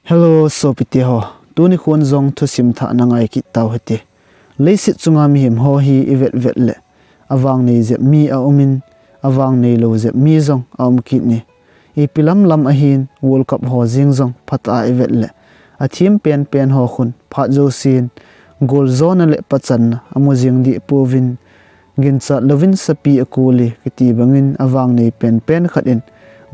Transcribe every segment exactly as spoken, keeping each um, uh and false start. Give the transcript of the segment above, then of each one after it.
Hello, sopite ho. Tuni khun jong thusim thah na ngai kit tau hite. Leiset chunga mihem ho hi i vet vet le, avang nei jep mi a um in, avang nei lou jep mi jong a um kit ni. Ipi lam lam ahin, World Cup ho jing jong phat a i vet le, a thim pen pen ho khun phat jousen, goal jona le pachanna a mu jing dih pouvin, ginchat louvin sapi a kuli kiti bangin avang nei pen pen khat in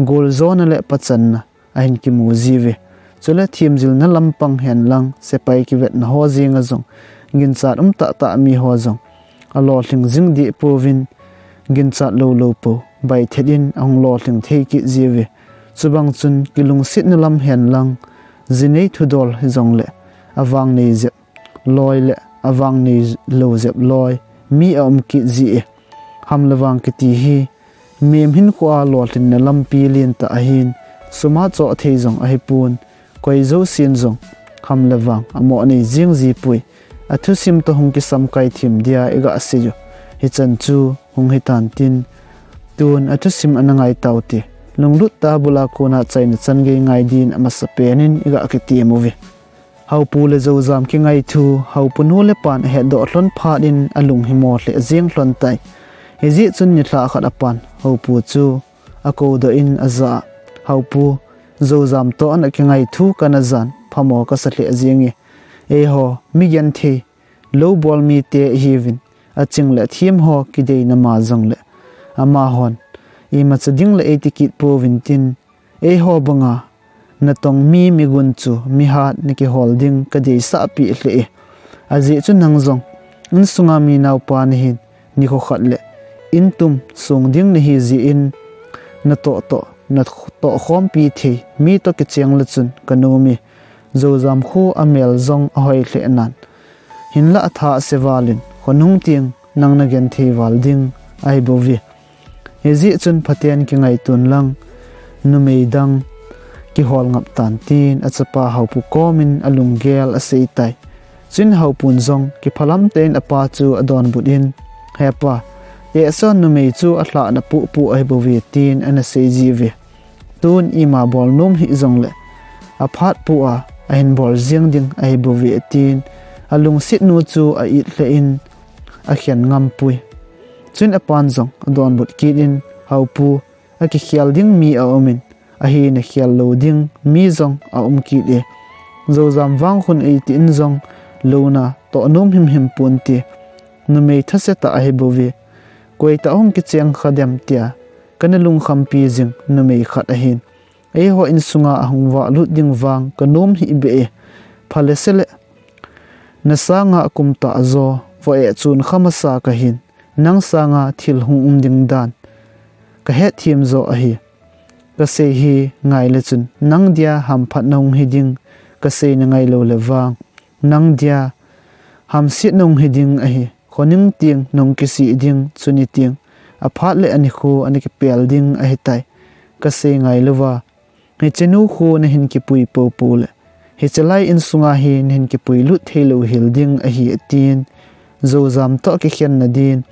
goal jona le pachanna ahin kimu jiuve. Chule thim jilna lampang hen lang, sepai kivetna ho jinga jong, ginchat um tah tah mi ho jong, a lolhing jing dih pouvin, ginchat lou lou pou, bai thet in ahung lolhing thei kit jiuve. Chubang chun kilungsetna lam hen lang, jinei thudol hi jong le, avang nei jep loi le, avang nei lou jep loi, mi a um kit ji e. Ham le vang kiti hi, mihem hinkhoa lolhinna lampi lentah ahin, suma choh thei jong ahipon, koi jousen jong, ham le vang, amo nei jing ji poi. A thusim toh hung kisam kai thim dia i ga sei u. Hichan chu hung hitan tin, tun a thusim ana ngai tau te. Lunglut tah bula kona chaina chan gei ngai din a masa pen in i ga kitem uve. Haopu le Joujam kingai thu, Haopu nu le pan a hetdoh lhon phat in a lung hi mo lheh jeng lhon tai. Hijeh chun nilhah khat a pan, Haopu chu a koudoh in a ja a, Haopu, Joujam toh ana kingai thu kana jan, phamo ka sa lheh jeng e. Eiho, mi genthei, lou bol mite i hiuvin, a ching le a thim ho kideina ma jong le, amahon imacha ding le eiti kit pouvin tin, eiho banga natong mi migun chu mihat na kihol ding ka deisah peh lheh e. Ajeh chu nang jong insunga mi naopa nahin, nikho khat le in tum sung ding nahi jeh in, natoh toh, natoh khompi thei mi toh kicheng le chun ka nom e. Joujam khu a mel jong a hoi lheh nan, hinlah a tha a se val in, khonung teng nang na genthei val ding ahi bouve. Hijeh chun phaten kingaitun lang, numei dang kihol ngap tan, tin a chapa Haopu kom in a lunggel a sei tai. Chuin Haopun jong kiphalam tah in a pa chu a donbut in, He pa, tehse numei chu a lhahna poh poh ahi bouve, tin ana sei jiuve. Tun ima bol nom hih jong le, a phat poh a, ahin bol jeng ding ahi bouve, tin a lungset nu chu a it lheh in, a khen ngam poi. Chuin a pan jong a donbut kit in, Haopu, a kikhel ding mi a um in, ahin a khel lou ding mi jong a um kit e. Joujam vang khun eiti in jong louna toh nom himhim ponte. Numei thase tah ahi bouve. Koi tah hung kicheng kha dem tia kana lungkhampi jing numei khat ahin, eiho insunga ahung vah lut ding vang ka nom hih beh e. Phale se le, na sanga a kum tah jo, vo e chun kha masa ka hin, nang sanga thil hung um ding dan ka het thim jo ahi. Ka sei hi ngai le chun, nang dia hamphatna hung hi ding, ka sei na ngai lou le vang, nang dia hamsetna hung hi ding ahi. Khonung teng nung kisih ding, chuni teng a phat le a nikho ana kipel ding ahi tai. Ka sei ngai louva, hiche nu khu nahin kipui poh poh le, hiche lai insunga hi nahin kipui lut thei lou hel ding ahi, atin, Joujam toh kikhenna din,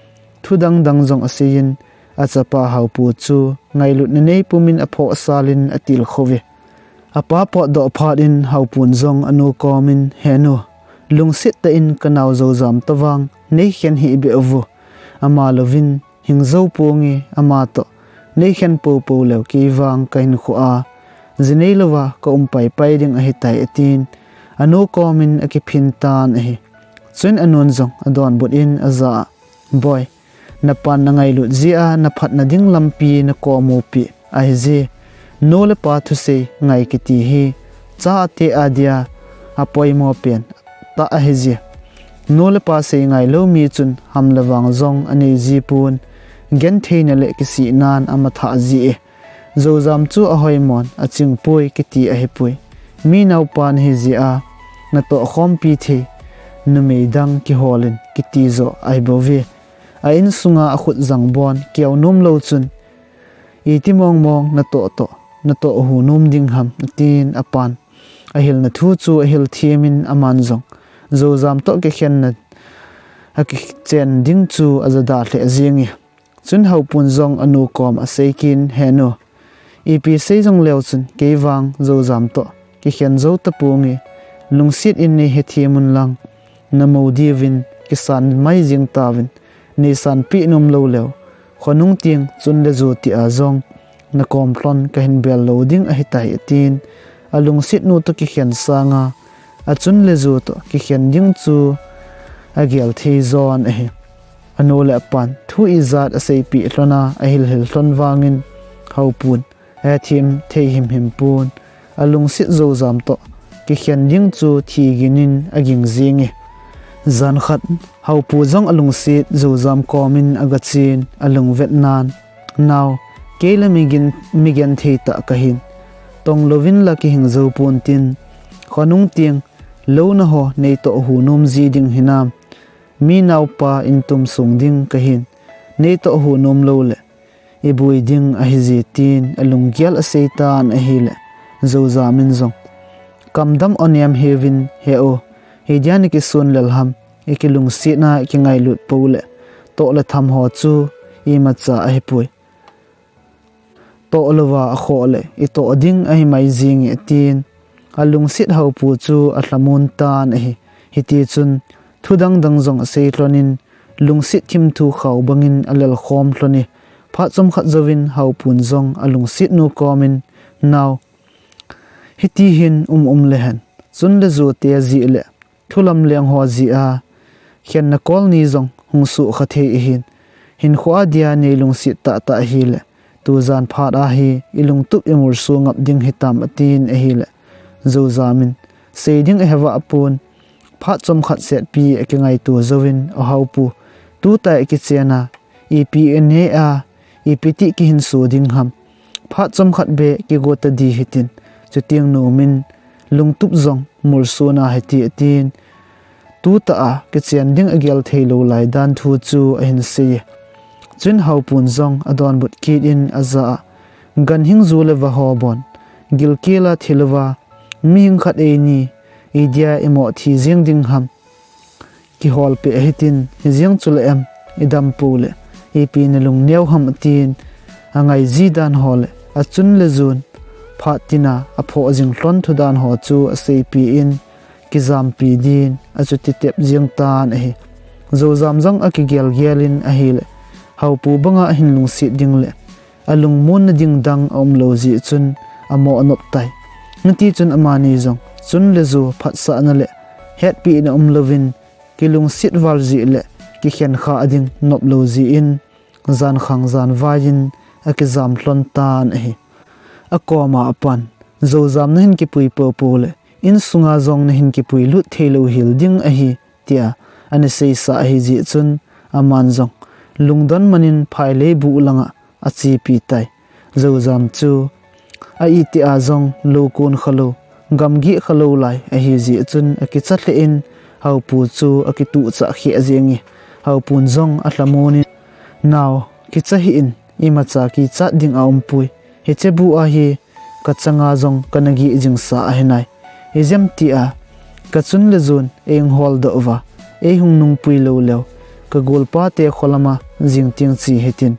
thu dang dang jong a sei in, a chapa Haopu chu ngailutna nei pum in a phoh sal in a tilkhou ve. A pa potdoh phat in Haopun jong a nu kom in, He nu, lungset tah in ka nao Joujam toh vang nei khen hih beh uvo. Ama louvin hing jou ponge, ama toh nei khen poh poh leu kei vang ka hinkhoa ji nei louva ka um pai pai ding ahi tai, atin, a nu kom in a kiphin tan ahi. Chuin a nun jong a donbut in a ja a, Boi, na pan na ngailut jeh a na phatna ding lampi na kom u pi ahi je. Nu le pa thusei ngai kiti hi cha a te a dia a poimo pen tah ahi je. Nu le pa sei ngai lou mi chun ham le vang jong a nei ji pon, gentheina le kisihnan a matha ji e. Joujam chu a hoimon a chingpoi kiti ahi poi. Mi naopa nahi jeh a na toh khompi thei numei dang kihol in kiti jo ahi bouve. A insunga a khut jang bon keu nom lou chun, iti mong mong na toh toh, na toh hu nom ding ham, atin a pan a hilna thu chu a hil thim in aman jong Joujam toh kikhenna a kichen ding chu a jada lheh jeng e. Chun Haopun jong a nu kom a sei kin, He nu, ipi sei jong leu chun kei vang Joujam toh kikhen jou taponge, lungset in nei hethem un lang, namou diuvin kisan mai jing tauvin, nei sanpeh nom lou leu, khonung teng chun le ju tia jong nakom lhon kahin bel lou ding ahitai, atin, alungset nu toh kikhen sanga, achun le ju toh kikhen ding chu agel thei jon ahi. Anu le apan thu ijat aseipeh lhon a, ahil hil lhon vangin, Haopun ahethem thei himhim pon, alungset Joujam toh kikhen ding chu thigin in aging jinge. Jan khat, Haopu jong alungset Joujam komin agachen, alungvet nan, Nao, kei la mi gen, mi genthei tah kahin, tong louvin la kihing jou pontin, khonung teng, lou naho nei toh hu nom ji ding hinam, mi naopa in tum sung ding kahin, nei toh hu nom lou le, ibui ding ahi ji, tin alunggel asei tan ahile, Joujam in jong, Kamdam o nem hiuvin, he u, hidia na kisun lel ham, ikilungset na ikingailut pou le, toh le tham ho chu imacha ahipoi. Toh louva akhoh le, itoh ding ahi mai jinge, tin alungset Haopu chu alhamon tan ahi. Hitichun, thu dang dang jong asei lhonin, lungset thim thu khao bangin alel khom lhone. Phat chomkhat jouvin Haopun jong alungset nu komin, Nao, hiti hin um um le hen, chun le ju te jeh le, thu lamleng ho jeh a, khenna kol ni jong hung sukha thei ahin, hinkho a dia nei lungset tahtah ahile, tujan phat a hi ilungtup imursu ngap ding hitam, atin ahile, Joujam in sei ding ahe vah pon, phat chomkhat setpi akingaito jouvin, O Haopu, tuta ikichen a, ipi inei a, ipi ti kihinso ding ham. Phat chomkhat beh kigo tadi hitin, chuteng nomin lungtup jong mursu na hite, atin, tutah a kichen ding agel thei lou lai dan thu chu ahin sei e. Chuin Haopun jong adonbut kit in ajah a, Ganhing ju le vaho bon, gilkel a thi louva, mihing khat eini, idia imo thi jeng ding ham. Kihol peh hitin, hijeng chule em, idam pou le, ipi na lungneo ham, atin, angai ji dan ho le, achun le jun, phat tina aphoh jing lhon thu dan ho chu aseipeh in, kijampi din achuti tep jeng tan ahi. Joujam jong akigel gel in ahile, Haopu banga ahin lungset ding le, alungmon na ding dang aum lou jeh chun, amo anop tai. Hitichun amani jong, chun le ju phatsahna le, hetpehna um louvin, kilungset val jeh le, kikhen kha ding nop lou jeh in, jan khang jan vai in akijam lhon tan ahi. Akoma apan, Joujam nahin kipui poupou le, insunga jong nahin kipui lut thei lou hel ding ahi, tia ana seisah ahi jeh chun, aman jong lungdon man in phailei buh langa achepi tai. Joujam chu a itih a jong lou kon kha lou, gamgi kha lou lai ahi jeh chun akicha lheh in, Haopu chu akituhchah kheh jenge. Haopun jong alhamon in, Nao, kicha hih in, imacha kichat ding aumpoi. Hiche bu a hi kachanga jong kana gih jingsa ahi nai. Ijemtia kachun le jun eihung holdoh uva, eihung nungpui lou leu, kagolpa te kho lama jing teng che hitin,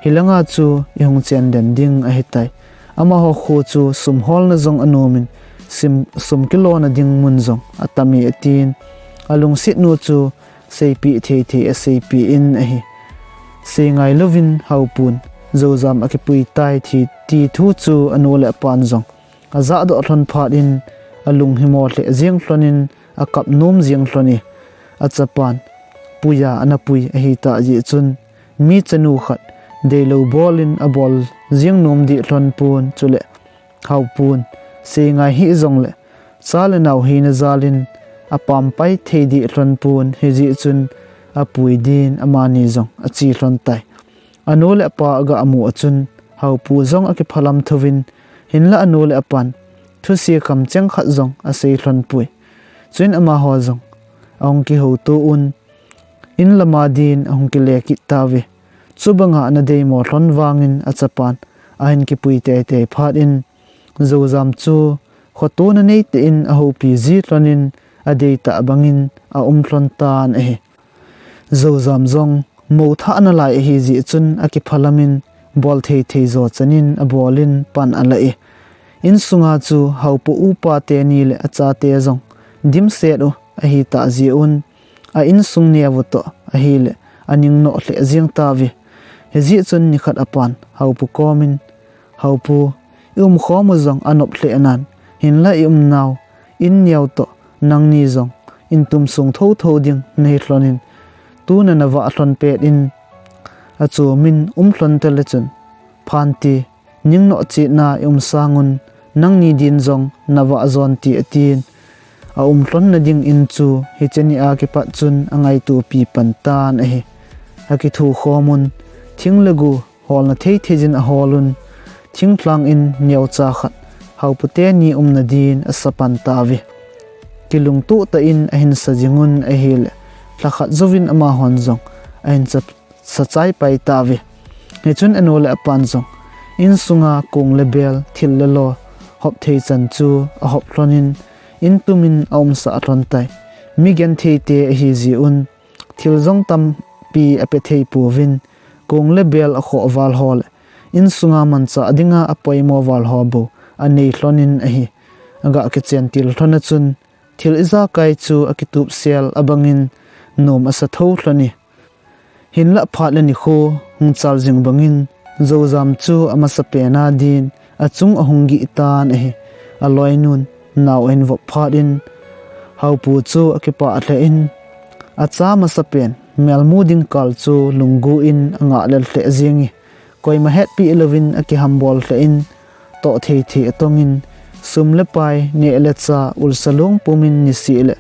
hilanga chu ihung chen den ding ahitai. Amaho kho chu sum holna jong anom in, sim, sum kilona ding mun jong atame, atin, alungset nu chu seipeh thei thei aseipeh in ahi. Seingai louvin Haopun Joujam akipui tai ti thu chu anu le apan jong ajahdoh lhon phat in, alunghimo lheh jeng lhon in, akap nom jeng lhon e. Achapan puiya ana pui ahitah jeh chun, mi chanu khat deilou bol in abol jeng nom deh lhon pon, chule Haopun seingai hih jongle, cha le nao hina jal in apampai thei deh lhon pon, hijeh chun apui din amani jong ache lhon tai. Anu le apa aga mu a chun, Haopu jong akiphalam thouvin, hinlah anu le apan thuse kham cheng khat jong asei lhon poi. Chuin amaho jong ahung kihouto un, in lama din ahung kile kit tauve. Chubanga ana deimo lhon vangin achapan ahin kipui teitei phat in, Joujam chu khotona neitah in ahoupi ji lhon in, adeitah bangin aum lhon tan ahi. Joujam jong mou thah nalai ahi jeh chun akiphalam in, bol thei thei jo chan in abol in pan ala e. Insunga chu Haopu upa teni le achate jong dimset u ahitah jeh un, a insung neo u toh ahile aning noh lheh jeng tauve. Hijeh chun nikhat apan Haopu komin, Haopu, i umkhom u jong anop lheh nan, hinlah i umnau in neo toh nangni jong in tumsung thotho ding nahi lhonin, tuna navah lhon pet in, achomin um lhon tale chun phan ti, ning noh chetna i um sangun, nangni din jong navah jon ti, atin, aum lhonna ding in chu hiche nia kipat chun angaitopi pan tan ahi. Akithukhom un, thing le go holna thei thei jin ahol un, thinglhang in neocha khat Haopu teni umna din asa pan tauve. Kilungtoh tah in ahin sa jing un ahile, lhakhat jouvin amahon jong ahin sa, sa chai pai tauve. Hichun anu le apan jong insunga kong le bel, thil le lo hop thei chan chu ahop lhonin, in tumin aumsah lhon tai. Mi genthei te ahi jeh un, thil jong tampi ape thei pouvin, kong le bel akhoh val ho le insunga manchah dinga apoimo val ho bou anei lhonin ahi. Aga kichen til lhon a chun, thil ijakai chu akitup sel abangin nom asa tho lhon e. Hinlah phat le nikho hung chal jing bangin, Joujam chu amasapen a din achung ahung gih tan ahi. Aloinun nao ahin vop phat in, Haopu chu akipah lheh in, acha masapen melmu ding kal chu lunggu in angah lel lheh jeng e. Koima hetpi louvin akihambol lheh in, toh thei thei atongin, sum le pai, neh le chah, ulsa long pumin nisih le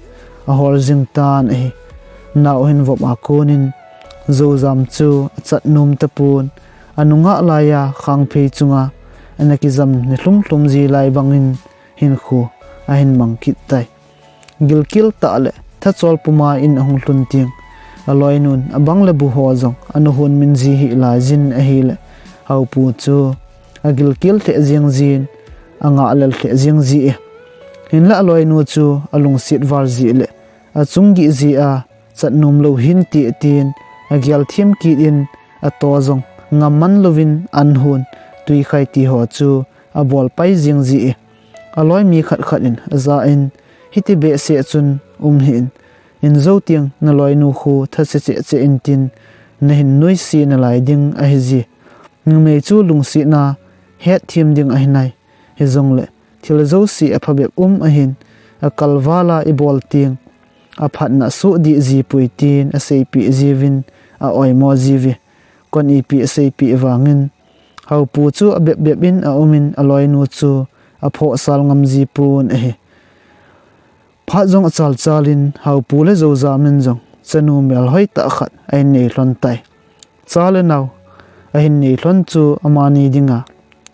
ahol jing tan ahi. Nao ahin vop a konin, Joujam chu achat nom tapon, anungah laiya khangphei chunga ana kijam ni lhum lhum ji lai bangin hinkho ahin mang kit tai. Gilkel tah le thachol puma in ahung lhun teng, aloinun abang le bu ho jong ana hon min ji hih laijin ahile, Haopu chu agilkel lheh jeng jin, angah lel lheh jeng ji e. Hinlah aloinu chu alungset val jeh le achung gih jeh a, chat nom lou hinte tin, agel them kit in, ato jong ngam man louvin an hon, twikhai ti ho chu abol pai jeng ji e. Aloi mi khat khat in aja in, hiti behseh chun um hih in, in jou teng naloinu khu thase cheh cheh intin, nahin nuisat nalai ding ahi ji. Numei chu lungsetna hetthem ding ahi nai. Hijongle thil jouse aphabep um ahin, akal vala ibol teng aphatna soh dih ji poi tin aseipeh jiuvin, a-oimo jiuve. Kon ipi aseipeh vangin, Haopu chu abep bep in aumin, aloinu chu aphohsal ngam ji pon ahi. Phat jong achal chal in, Haopu le Joujam in jong chanu melhoi tah khat ahin nei lhon tai. Cha le nao ahin nei lhon chu amani dinga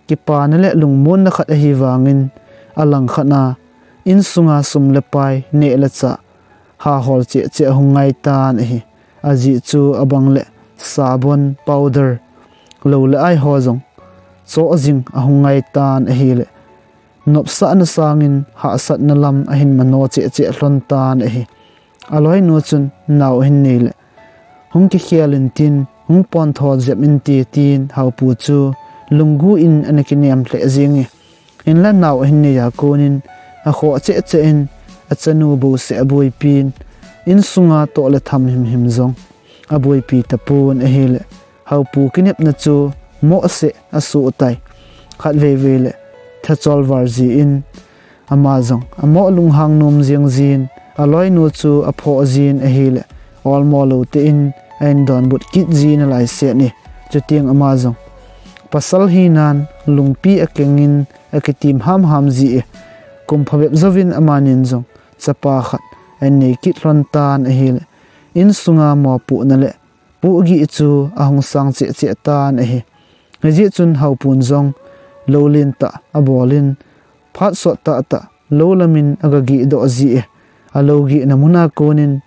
kipana le lungmonna khat ahi vangin, alangkhat a insunga sum le pai, neh le chah, hahol cheh cheh ahung ngai tan ahi. Ajeh chu abang le sabon, powder, lou le ai ho jong choh jing ahung ngai tan ahile, nopsahna sangin hahsatna lam ahin mano cheh cheh lhon tan ahi. Aloinu chun nao ahin nei le, hung kikhel intin, hung pontho jep inte tin, Haopu chu lunggu in ana kinem lheh jeng e. Hinlah nao ahin nei a konin, akhoh cheh cheh in, achanu bouseh aboipin, insunga toh le tham himhim jong aboipi tapon ahile, Haopu kinepna chu mohseh asoh tai. Khatvei vei le thachol val jin, ama jong amoh lunghang nom jeng jin, aloinu chu aphoh jin ahile, olmo lou tah in ahin donbut kit ji nalai seh e. Chuteng ama jong pasal hinan lungpi akengin akitim hamham ji e. Kum phabep jouvin amanin jong chapa khat ahin nei kit lhon tan ahile, insunga mopohna le pohgih chu ahung sang cheh cheh tan ahi. Hijeh chun Haopun jong lou lentah abolin, phat sot tahtah lou lamin aga gihdoh ji e. Alou gihna muna konin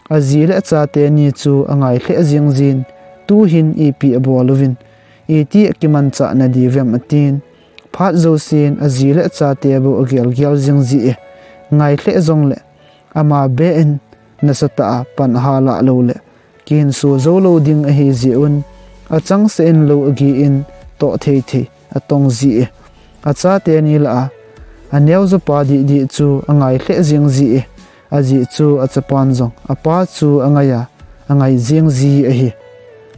aji le achate ni chu angai lheh jeng jin, tuhin ipi abol uvin, iti akimanchah nadiuvem atin, phat jousen aji le achate bou agel gel jeng ji e. Ngai lheh jongle ama beh in nasatah a pan ahalah loule kihinso jou lou ding ahi jeh un, achangseh in lou agih in toh thei thei atong ji e. Achate ni lah a Aneo jopa dihdih chu angai lheh jeng ji e. Ajeh chu achapan jong apa chu angai a, angai jeng ji ahi.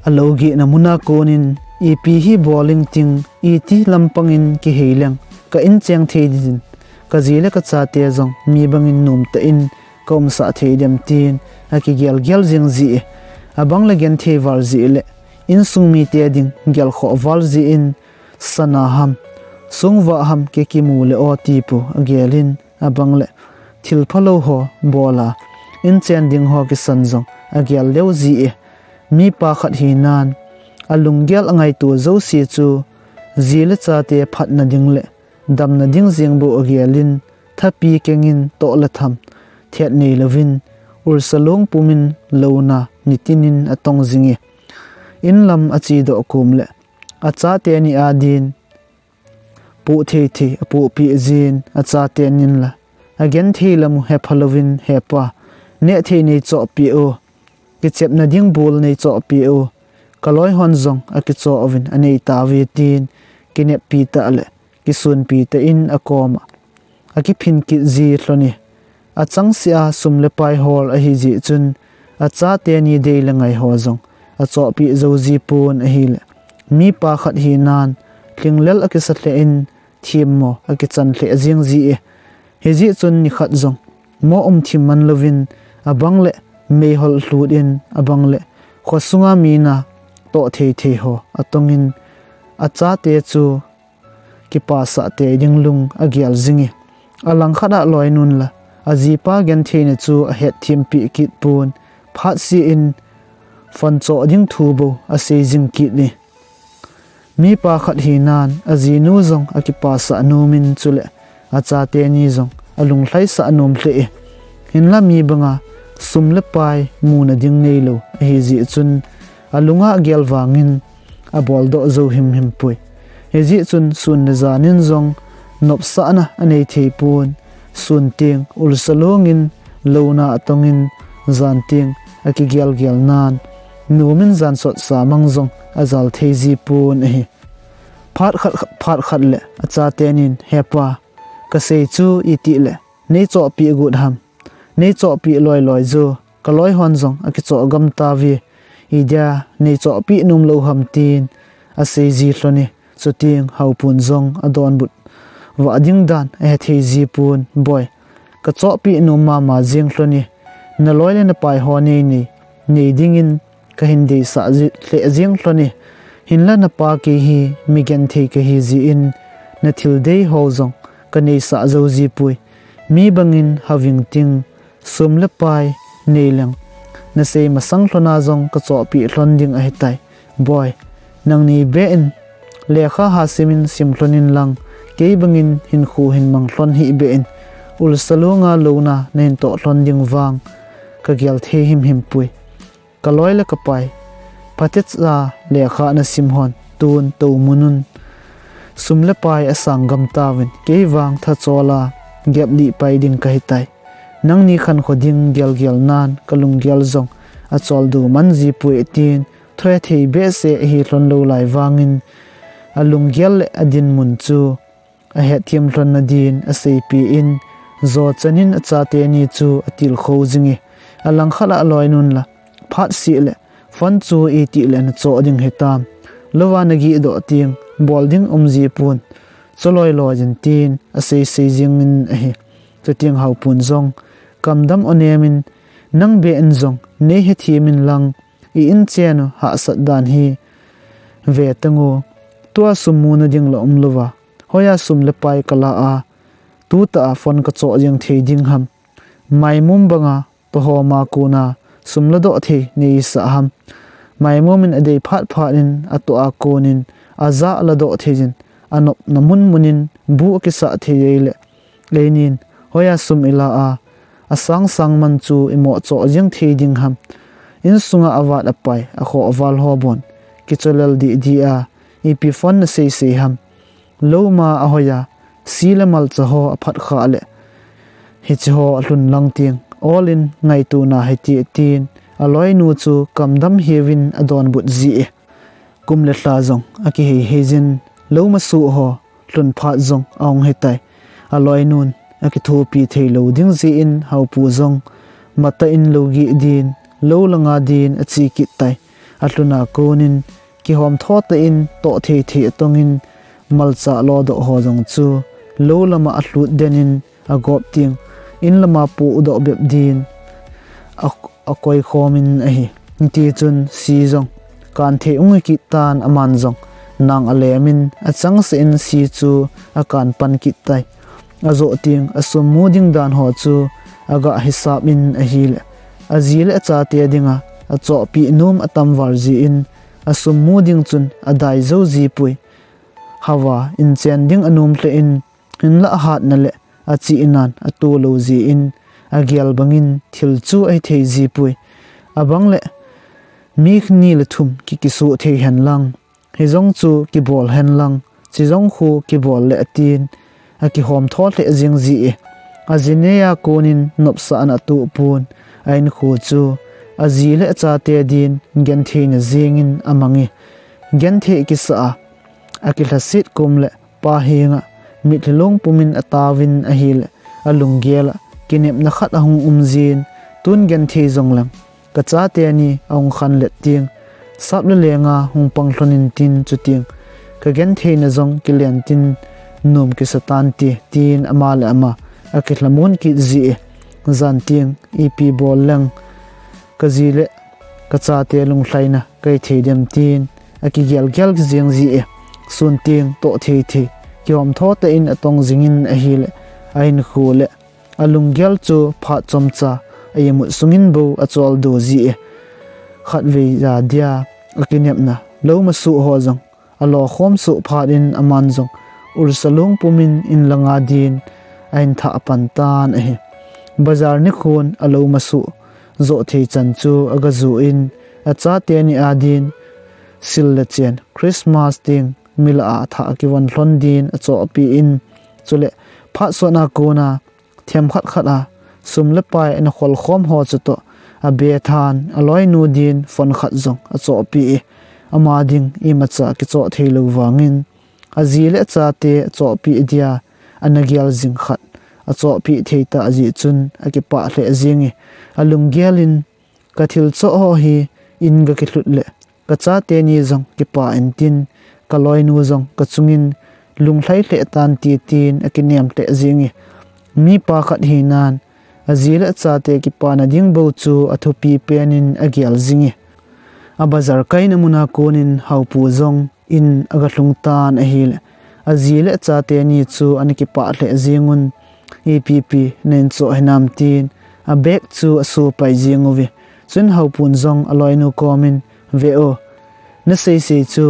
Alou gehna muna konin, ipi hi bol ing ting, iti lampangin kihei leng ka in cheng thei ding, ka ji le ka chate jong mi bangin nomtah in ka umsah thei dem tin akigelgel jeng ji e. Abang le genthei val ji le insung mite ding gelkhoh val ji in, sana ham, sungvah ham ke kimu le o ti pu agelin, abang le thil phalou ho bol a in chen ding ho kisan jong agel leu ji e. Mipa khat hinan alunggel angaito jouse chu ji le chate phatna ding le damna ding jeng bou agelin, thapi kengin toh le tham thet nei louvin, Ursalong pumin louna nitinin atong jing e. In lam achedoh kom le achate ni adin poh thei thei apohpeh jin, achaten la agenthei lam u hepha louvin, He pa, neh thei nei chohpeh o, kichepna ding bol nei chohpeh o, ka loi hon jong akichoh uvin anei tauve, tin kineppi tah le kisunpi tah in akom a akiphin kit ji lhon e. Achangseh a sum le pai hol ahi jeh chun achate ni dei le ngai ho jong achohpeh jou ji pon ahile, mipa khat hinan lhinglel akisa lheh in themmo akichan lheh jeng ji e. Hijeh chun nikhat jong mo um thim man louvin, abang le meihol lhut in, abang le khosunga mi natoh thei thei ho atongin, achate chu kipasah tei ding lung agel jing e. Alangkhat a loinun la ajipa gentheina chu ahetthem peh kit pon, phatseh in phone choh ding thu bou asei jing kit e. Mipa khat hinan ajinu jong akipasah nom in, chule achate ni jong alunglhaisah nom lheh e. Hinla mi banga sum le pai muna ding neilou ahi jeh chun alunga agel vangin aboldoh jou himhim poi. Hijeh chun sun le janin jong nopsahna anei thei pon, sun teng Ursalong in louna atongin, jan teng akigelgel nan nomin jan sotsa mang jong ajal thei ji pon ahi. Phat khat, phat khat le achate nin, He pa, kasei chu itih le nei chohpeh got ham, nei chohpeh loiloi jo, ka loi hon jong akichoh gam tauve, idia nei chohpeh nom lou ham, tin asei ji lhon e. Chuteng Haopun jong adonbut vah ding dan ahethei ji pon, Boi, ka chohpeh nom mama jeng lhon e, na loi le na pai ho nei nei, nei dingin kahin deisah ji, lheh jeng lhon e. Hinla na pa kei hi mi genthei kahi jeh in na thil dei ho jong kaneisah jou ji poi. Mi bangin hao ving ting, sum le pai nei leng nasei masang lhon a jong kachohpeh lhon ding ahitai. Boi, nangni beh in lekha ha simin sim lhon in lang, kei bangin hinkho hin mang lhon hih beh in, Ursalong a louna nahin toh lhon ding vang kagel thei himhim poi. Ka loi le ka pai phatecha lekha nasim hon tun toumun un sum le pai asang gam tauvin, kei vang thachol a gep lih pai ding kahitai. Nangni khankho ding gelgel nan kalunggel jong acholdo man ji poi, tin thoi thei behseh ahi lhon lou lai vangin alunggel le adinmun chu ahetthem lhon na din aseipeh in, jo chanin achate ni chu atilkhou jing e. Alangkhat a aloinun la, Phatseh le phone chu itih le nachoh ding hitam, louva nagihdoh teng bol ding um ji pon, cho loiloi jin, tin aseisei jingin ahi. Chuteng Haopun jong kamdam onem in, Nang beh in jong nei hethem in lang, i inchen u hahsat dan hi ve tang o. Tua sum muna ding la um louva, hoiya sum le pai kala a, tutah a phone kachoh jeng thei ding ham? Maimum banga tohoma kona sum ladoh thei neisah ham? Maimum in adei phat phat in atoh a konin ajah ladoh thei jin, anopna mun mun in bu akisah thei jeh le, einin hoiya sum ila a, asang sang man chu imoh choh jeng thei ding ham? Insunga avat apai, akhoh aval ho bon kicholel dihdih a, ipi phone naseisei ham? Louma ahoiya si le malcha ho aphat khah le, hiche ho alhun lang teng, ol in ngaito na hite, tin aloinu chu kamdam hiuvin adonbut ji e. Kum le lha jong akihei hei jin, louma suh ho lhun phat jong ahung hitai. Aloinun akithopi thei lou ding jeh in Haopu jong matah in lou gih din, lou langa din ache kit tai. Alhun a konin kihom tho tah in toh thei thei atongin malcha lodoh ho jong chu lou lama alhut den in agop ting, in lama podoh bep din a, akoi khomin ahi. Hiti chun si jong kan thei ung kit tan, aman jong nang alemin achangseh in si chu akan pan kit tai. Ajoh ting asum mu ding dan ho chu aga hisap in ahile, aji le achate dinga achohpi nom atam val jeh in asum mu ding chun adai jou ji poi. Hava inchen ding anom lheh in, hinlah ahatna le achihnan ato lou jeh in, agel bangin thil chu ahi thei ji poi. Abang le mi ni le thum ki, kisuh thei hen lang, hijong chu kibol hen lang, chijong khu kibol le atin, akihom tho lheh jing ji e. Aji neiya konin nopsahna atoh pon, a-in khu chu aji le achate din gentheina jengin amang e. Genthei kisa a, akilhasit kom le pa henga mitlhi long pumin ataovin ahile, alunggel a kinepna khat ahung um jin, tun genthei jong leng kachate ni ahung khanlet ting, sap le lenga hung pang lhon intin, chuting kagentheina jong kilen tin, nom kisa tante, tin ama le ama akilhamon kit ji e. Jan ting ipi bol leng kaji le kachate lunglhaina kahi thei dem tin, akigel gel jing ji e. Sun ting toh thei thei, kihom tho tah in atong jingin ahile, a-in khu le alunggel chu phat chomcha a-imut sungin bou acholdo ji e. Khatvei ja dia akinepna lou masuh ho jong alo khom suh phat in, aman jong ulsa long pumin in langa din ahin thah pan tan ahi. Bazar nikhon alou masuh joh thei chan chu aga joh in, achate ni a din sil le chen, Christmas ting mi lah a thah kivon lhon din achohpi in, chule phat sotna kona themkhat khat a sum le pai ana khol khom ho chu toh abe than, aloinu din phone khat jong achohpi e. Ama ding imacha kichoh thei lou vangin, aji le achate achohpi dia ana gel jing khat achohpi thei tah jeh chun akipah lheh jing e. Alunggel in, kathil choh ho hi in gakilhut le kachate ni jong kipah intin, kaloinu jong kachungin lunglhai lheh tante, tin akinem lheh jing e. Mipa khat hinan, aji le achate kipana ding bou chu athupi penin agel jing e. Abazar kaina muna konin Haopu jong in aga lhung tan ahile, aji le achate ni chu ana kipah lheh jing un, ipi pi nahin choh hinam, tin abag chu aso pai jing uve. Chun Haopun jong aloinu komin, ve o, nasei sei chu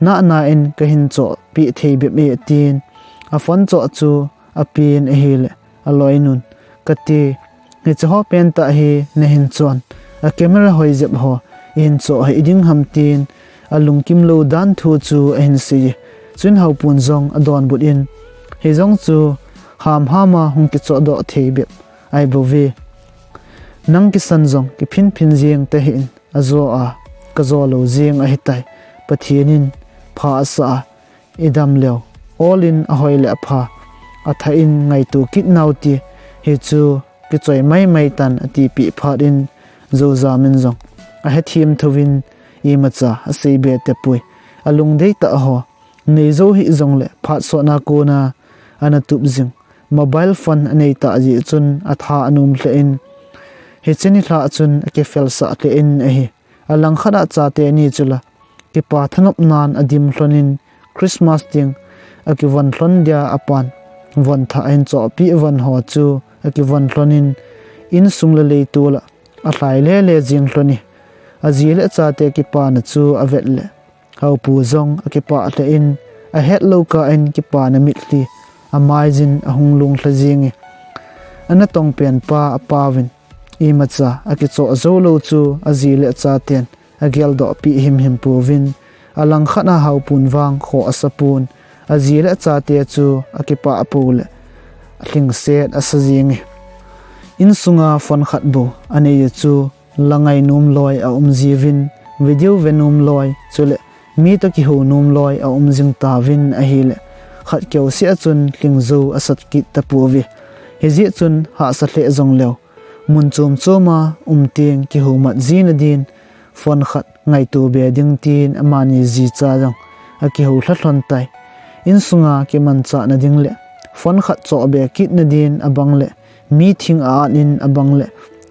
nahna in kahin chohpi thei bep e, tin aphone choh chu apen ahile, aloinun, kati, hiche ho pentah hi nahin chon, a camera hoi jep ho ihin choh hih ding ham, tin alungkim lou dan thu chu ahin sei e. Chun Haopun jong adonbut in, hijong chu hamham a hung kichohdoh thei bep ahibouve. Nang kisan jong kiphin phin jeng tahih in, ajo a kajo lou jeng ahitai. Pathen in pha asah a, idam leu, ol in ahoi le apha, athah in ngaito kit nau ti, hichu kichoi maimai tan, atipeh phat in, Joujam in jong ahethem thouvin, imacha asei be tapoi. Alungdei tah ho nei jou hih jongle, phat sotna kona ana tup jing mobile phone anei tah jeh chun atha anom lheh in, hiche nilhah chun akifelsah lheh in ahi. Alangkhat a chate ni chu la, kipa thanop nan adim lhon in, Christmas ding akivon lhon dia apan von thah ahin chohpeh von ho chu akivon lhon in, insung le leitol a alhai lele jeng lhon e. Aji le achate kipana chu avet le, Haopu jong akipah lheh in, ahetlou kah in kipana mitlhi amaijin ahung lunglha jeng e. Anatong pen pa apauvin, imacha akichoh joulou chu aji le achaten ageldohpeh himhim pouvin, alangkhat a Haopun vang khoh asapon, aji le achate chu akipah pou le alhingset asa jeng e. Insunga phone khat bou anei u chu, la ngai nom loi aum jiuvin, video ve nom loi, chule mi toh kihou nom loi aum jing tauvin ahile, khat keu seh a chun lhingjo asat kit tapouve. Hijeh chun hahsa lheh jongleu, mun chom chom a um teng kihoumat jina din phone khat ngaito be ding tin amani jicha jong akihou lha lhon tai. Insunga kimanchahna ding le phone khat choh be kitna din abang le meeting a-at in abang le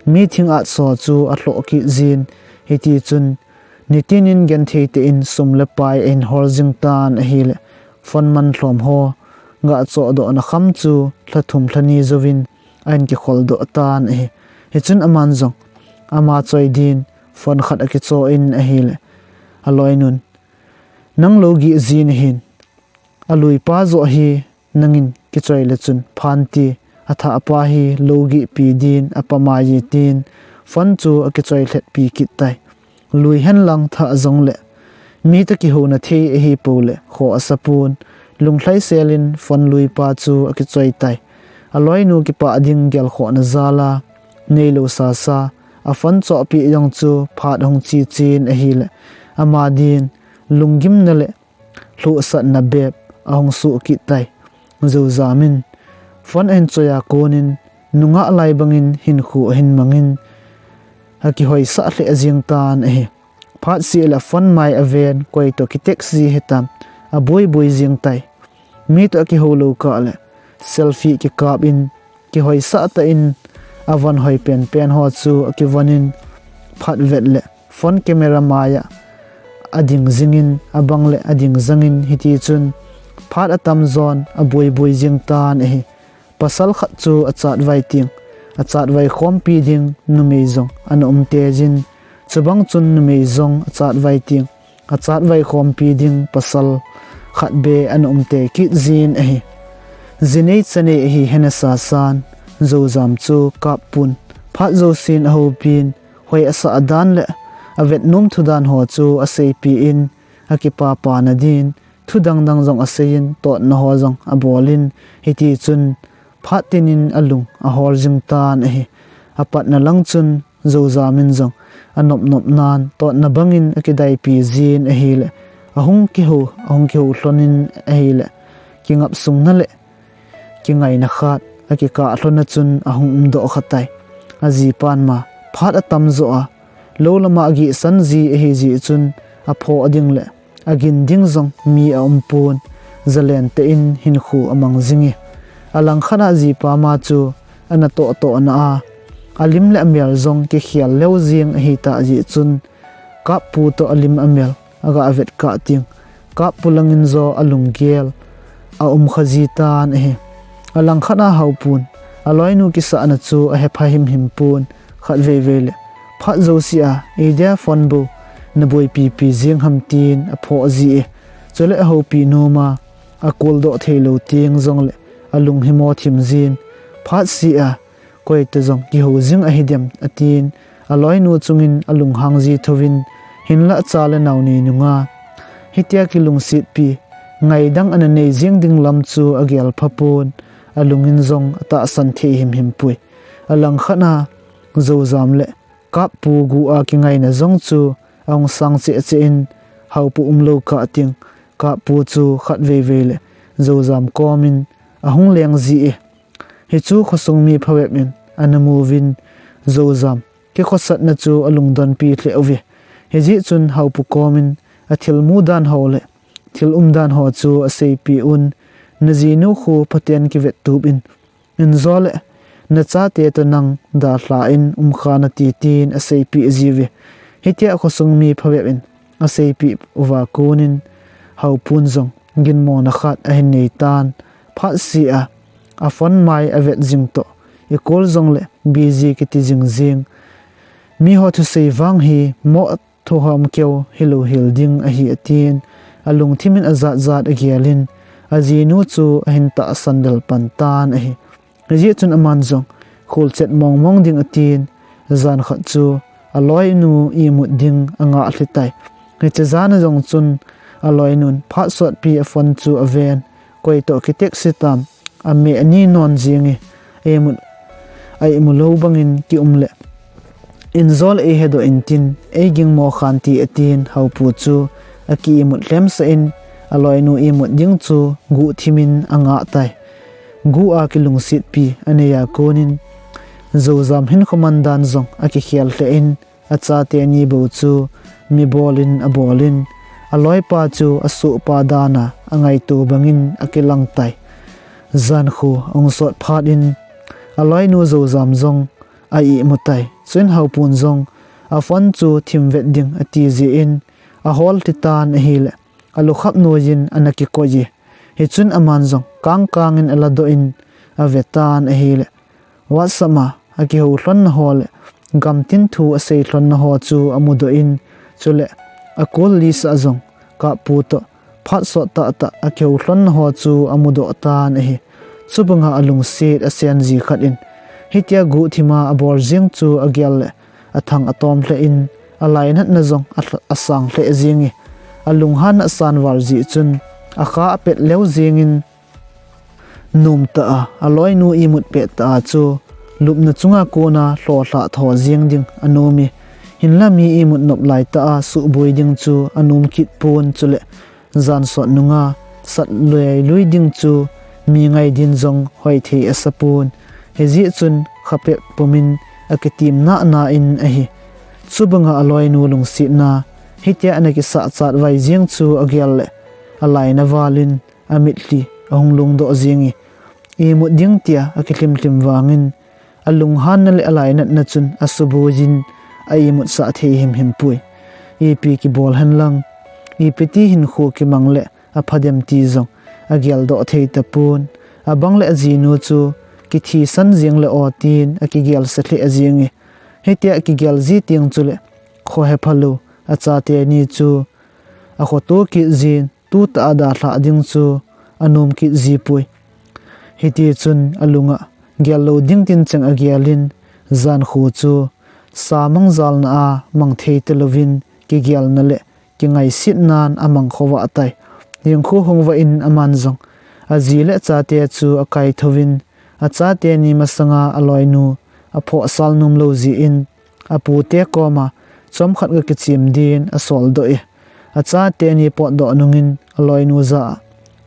meeting at so chu alhoh kit jin, hiti chun nitin in genthei tah in sum le pai ahin hol jing tan ahile phone man lhom ho ga chohdohna kham chu lha thum lha ni jouvin ahin kikhol doh tan ahi. Hichun aman jong ama choi din phone khat akichoh in ahile aloinun, "Nang lou gih jin ahin, aluipa joh hi nangin kichoi le chun phan ti, athahpa hi lou gihpi din apamai e," tin phone chu akichoi lhetpi kit tai. Lui henlang thah jongle mi toh kihouna thei ahipou le khoh asapon, lunglhaisel in phone luipa chu akichoi tai. Aloinu kipah ding gelkhohna jal a neilou sasa a phone chohpeh jong chu phat ahung che chen ahile ama din lunggimna le lhohsatna bep ahung soh kit tai. Joujam in phone ahin choi a konin nungah lai bangin hinkho ahin mangin akihoisah lheh jeng tan ahi. Phat seh le phone mai aven, koi toh ki text ji hitam, aboi boi jeng tai. Mi toh akihou lou kah le selfie kikap in kihoisah tah in avon hoi penpen ho chu akivon in phat vet le phone camera mai a ading jingin abang le ading jangin hiti chun phat atam jon aboi boi jeng tan ahi. Pasal khat chu achatvai teng, achatvai khompi ding numei jong ana um tei jin, chubang chun numei jong achatvai teng, achatvai khompi ding pasal khat be ana um tei kit jin ahi. Jinei chanei ahi hena sasan, Joujam chu kap pon, phat jousen ahoupin, hoi asah dan le avet nom thu dan ho chu aseipeh in, akipah pah na din thu dang dang jong asei in, totna ho jong abol in, hiti chun phat tin in alung ahol jing tan ahi. Apatna lang chun Joujam in jong anop nop nan totna bangin akidaipi jin ahile, ahung kihou, ahung kihou lhon in ahile, kingap sungna le kingaina khat akikah lhon a chun ahung umdoh kha tai. Ajipan ma phat atam joh a, lou lama agihsan ji ahi jeh chun aphoh ding le agin ding jong mi aum pon, jalen tah in hinkho amang jing e. Alangkhat a ajipa ma chu ana toh toh na a, alim le amel jong kikhel leu jeng ahitah jeh chun, Kappu toh alim amel aga vet kah teng, Kappu langin jo alunggel aum kha ji tan ahi. Alangkhat a Haopun aloinu kisahna chu ahepha himhim pon, khatvei vei le phat jouse a, "Ei dia phone bou naboipi pi jeng ham?" tin aphoh ji e. Chule ahoupi nom a, akoldoh thei lou teng jongle alung himo thim jin, phat seh a, "Koi toh jong kihou jing ahi dem?" atin, aloinu chungin alunghang ji thouvin, hinlah cha le nao nei nunga hitia kilungsetpi, ngaidang ana nei jeng ding lam chu agel pha pon, alungin jong atahsan thei himhim poi. Alangkhat a Joujam le Kappu gu a kingaina jong chu ahung sang cheh cheh in, Haopu umlou kah teng, Kappu chu khatvei vei le Joujam komin ahung leng ji e. Hichu khosung mi phabep in ana mu uvin, Joujam kikhosatna chu alungdonpi lheh uve. Hijeh chun Haopu komin athilmu dan ho le thil umdan ho chu aseipeh un, "Najinu khu phaten kivet tup in, injo le nachate toh nang dalha in um kha nati," tin aseipeh ji uve. Hitia khosung mi phabep in aseipeh uva konin Haopun jong ginmona khat ahin nei tan, phat seh a, aphone mai avet jing toh, ikol jongle busy kiti jing jeng. Miho thusei vang hi moh thohom keu hilou hel ding ahi, atin, alungthim in ajat jat agel in, ajinu chu ahin tahsan lel pan tan ahi. Hijeh chun aman jong kholchet mong mong ding atin, jan khat chu aloinu imut ding angah lheh tai. Hiche jan a jong chun aloinun phat sotpi aphone chu aven, koi toh ki text hitam, ameh ani non jeng e, imut, a imu lou bangin kium le, injo le eihedoh intin, eigingmo khan ti atin, Haopu chu aki imut lhemsah in, aloinu imut ding chu guhthimin angah tai. Guh a kilungsetpi anei a konin, Zozam hinkho mandan jong akikhel lheh in, achate ni bou chu mibolin abolin, aloipa chu asohpa dan a angaito bangin akilang tai. Jankho ahung sot phat in, aloinu Zozam jong a-ihmu tai. Chuin Haopun jong a phone chu thim vet ding ati jeh in, ahol lhi tan ahile, alukhap noiyin ana kikoi e. Hichun aman jong kangkang in aladoh in ave tan ahile, WhatsApp a akihou lhonna ho le gamtin thu asei lhonna ho chu amudoh in, chule a call list a jong Kappu toh phat sot tahtah akihou lhonna ho chu amudoh tan ahi. Chubanga alungset asen ji khat in, hitia guhthima abol jeng chu agel le athang atom lheh in, alainatna jong a, asang lheh jenge. Alunghanna asan val jeh chun akha apet leu jengin, nomtah a aloinu imut pettah a chu lupna chunga kona lhohlhah tho jeng ding anom e. Hinla mi imut nop laitah a suhboi ding chu anom kit pon, chule jan sot nunga sat luilui ding chu mi ngai din jong hoithei asa pon. Hijeh chun khapet pumin akitim nahna in ahi. Chubanga aloinu lungsetna hitia ana kisah chatvai jeng chu agel le, alaina valin amitlhi ahung lungdoh jenge. Imut ding tia akilhimlhim vangin, alunghanna le alainatna chun asuboiyin a-imutsah thei himhim poi. Ipi kibol henlang, ipiti hinkho kimang le aphadem ti jong ageldoh thei tapon. Abang le ajinu chu kithisan jeng le o tin akigelse lheh jenge. Hitia akigel ji teng chule kho hephalou achate ni chu akhoto kit jin, tutah a dalhah ding chu anom kit ji poi. Hitichun alunga gel lou ding tin cheng agelin, jankho chu sa mangjalna a mang thei talouvin, kigelna le kingaisetnan amang khovah tai. Hinkho hung vah in aman jong aji le achate chu akaithouvin, achate ni masanga aloinu aphohsal nomlou jeh in, apute koma chomkhat ga kichem din asoldoh e. Achate ni potdoh nungin aloinu jah a,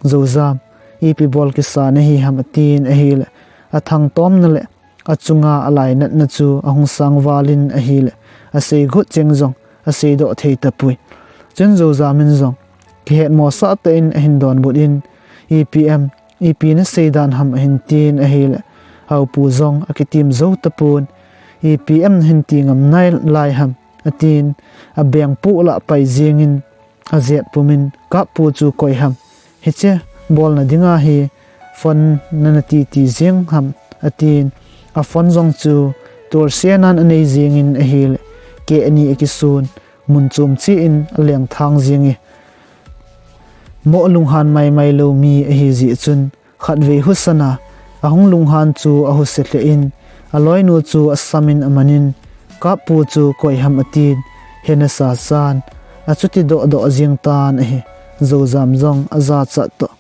Zozam, ipi bol kisa nahi ham, atin ahile, athangtomna le achunga alainatna chu ahung sang valin ahile, asei got cheng jong aseidoh thei tapoi. Chun Zozam in jong kihetmosah tah in ahin donbut in, ipi em, ipi nasei dan ham, ahin tin ahile, Haopu jong akitim jou tapon. Ipi em nahin ti ngam nalai ham, atin, abengpoh lah pai jengin, ajet pumin, Kappu chu koi ham, hiche bolna dinga hi phone nana titi jeng ham, atin, a phone jong chu tolsenan anei jengin ahile, keh ni akisun, mun chom cheh in alengthang jenge. Moh lunghan maimai lou mi ahi jeh chun, khatvei husana ahung lunghan chu ahuse lheh in, aloinu chu asamin amanin, Kappu chu koi ham, atin, hena sasan, achuti dohdoh jeng tan ahi. Zozam jong ajachat toh,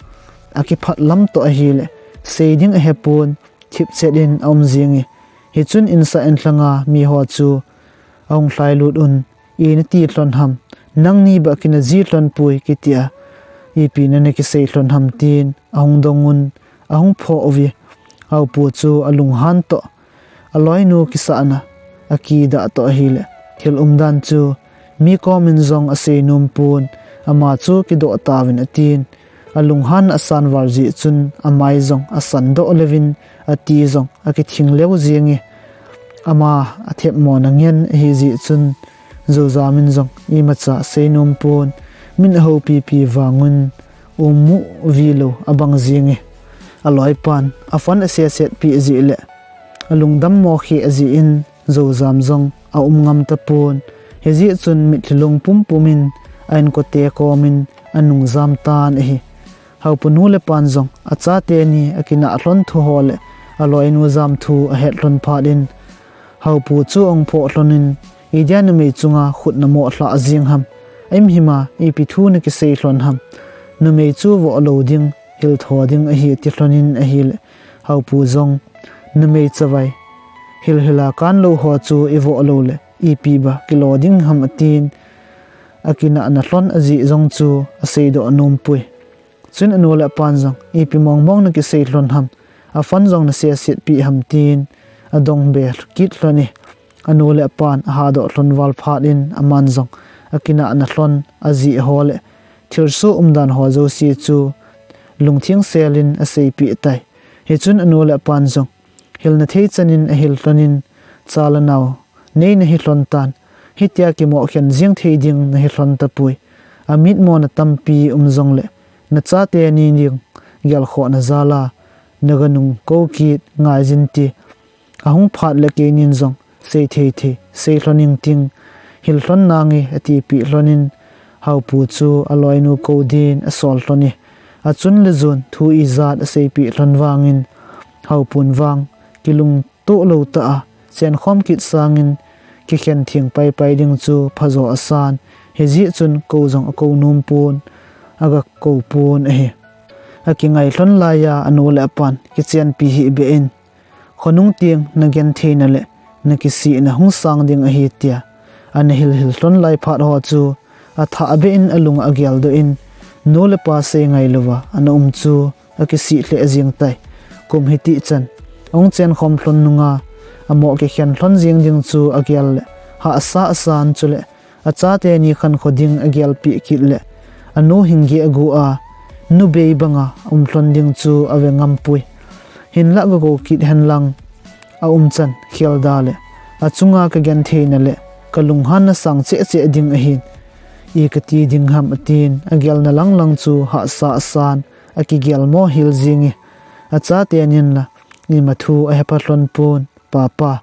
akiphat lam toh ahile, sei ding ahepon, thipchet in aum jenge. Hichun insah inlhanga miho chu ahung lhailut un, ina ti lhon ham, nangni bah kina ji lhon poi kitia, ipi nana kisei lhon ham, tin ahung dongun, ahung phoh uve. Haopu chu alunghan toh, aloinu kisahna akidah toh ahile, thil umdan chu mi komin jong asei nompon, ama chu kidoh tauvin, atin, alunghan asan val jeh chun amai jong asandoh leuvin, ati jong akithing leu jenge. Ama athemmona ngen ahi jeh chun, Zozam in jong imacha asei nompon, min ahoupipi vangun ummu vilou abang jenge. Aloipan a phone asesetpi jeh le, alungdammo kheh jeh in, Zozam jong aum ngam tapon. Hijeh chun mitlhi lungpum pumin a-inkote komin anungjam tan ahi. Haopu nu le pan jong achate ni akinah lhon thu ho le aloinu jam thu ahet lhon phat in, Haopu chu ahung phoh lhonin, idia numei chunga khut namoh lhah jeng ham, ahimhima ipi thu nakisei lhon ham, numei chu voh lou ding, hiltho ding ahi, ati lhonin ahile, Haopu jong, numei chavai hilhila kanlou ho chu ivoh loule ipi ba kilo ding ham, atin, akinahna lhon ajeh jong chu aseidoh nompoi. Chun anu le apan jong, ipi mongmong nakisei lhon ham, aphone jong naseset peh ham tin, adong be kit lhon e. Anu le apan ahahdoh lhon val phat in aman jong, akinahna lhon, ajeh ho le thilsoh umdan ho jouse chu lungtheng sel in aseipeh tai. Hichun anu le apan jong, hilna thei chan in ahil lhon in, cha le nao nei nahi lhon tan, hitia kimoh khen jeng thei ding nahi lhon tapoi. Amitmona tampi um jongle, nachate ni ding gelkhohna jal a, naga nung kou kit ngai jin ti. Ahung phat le keinin jong, sei thei thei sei lhon ing ting, hil lhon nange atipeh lhon in, Haopu chu aloinu kou din asol lhon e. Achun le jon thu ijat aseipeh lhon vangin, Haopun vang kilungtoh lou tah a, chenkhom kit sangin, kikhen theng paipai ding chu phajo asan, hijeh chun kou jong akou nom pon, aga kou pon ahi. Akingai lhon laiya anu le apan kichenpi hih beh in, khonung teng nagentheina le nakisihna hung sang ding ahi tia, ana hilhil lhon lai phat ho chu, athah beh in alung ageldoh in, nu le pa sei ngailouva ana um chu akisih lheh jeng tai. Kum hitih chan ahung chenkhom lhon nunga, amo kikhen lhon jeng ding chu agel le, hahsa asan chule, achate ni khankho ding agelpeh kit le, anu hing geh agu a, nu bei banga um lhon ding chu ave ngampoi. Hinlah gakou kit henlang, aumchan khelda le, achunga kagentheina le kalunghanna sang cheh cheh ding ahin, i kati ding ham atin, agelna lang lang chu hahsa asan, akigel mo hel jenge. Achaten inla, ima thu ahepha lhon pon, Papa,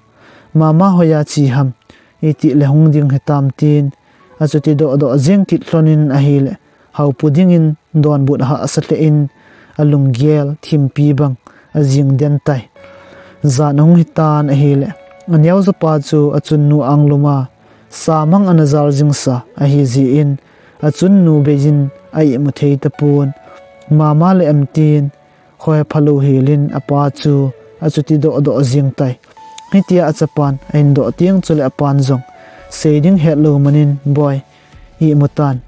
Mama hoiya che ham, itih le hung ding hitam tin, achuti dohdoh jeng kit lhon in ahile, Haopu dingin donbut hahsa lheh in, alunggel thimpi bang ajing den tai. Jan ahung hitan ahile, aneojopa chu achunnu anglum a, sa mang ana jal jingsa ahijeh in, achunnu beiyin a-ihmu thei tapon, Mama le em tin, khohepha lou helin apa chu achuti dohdoh jeng tai. Hitia achapan ahindoh teng chule apan jong, sei ding hetlou manin, Boi, ihmu tan,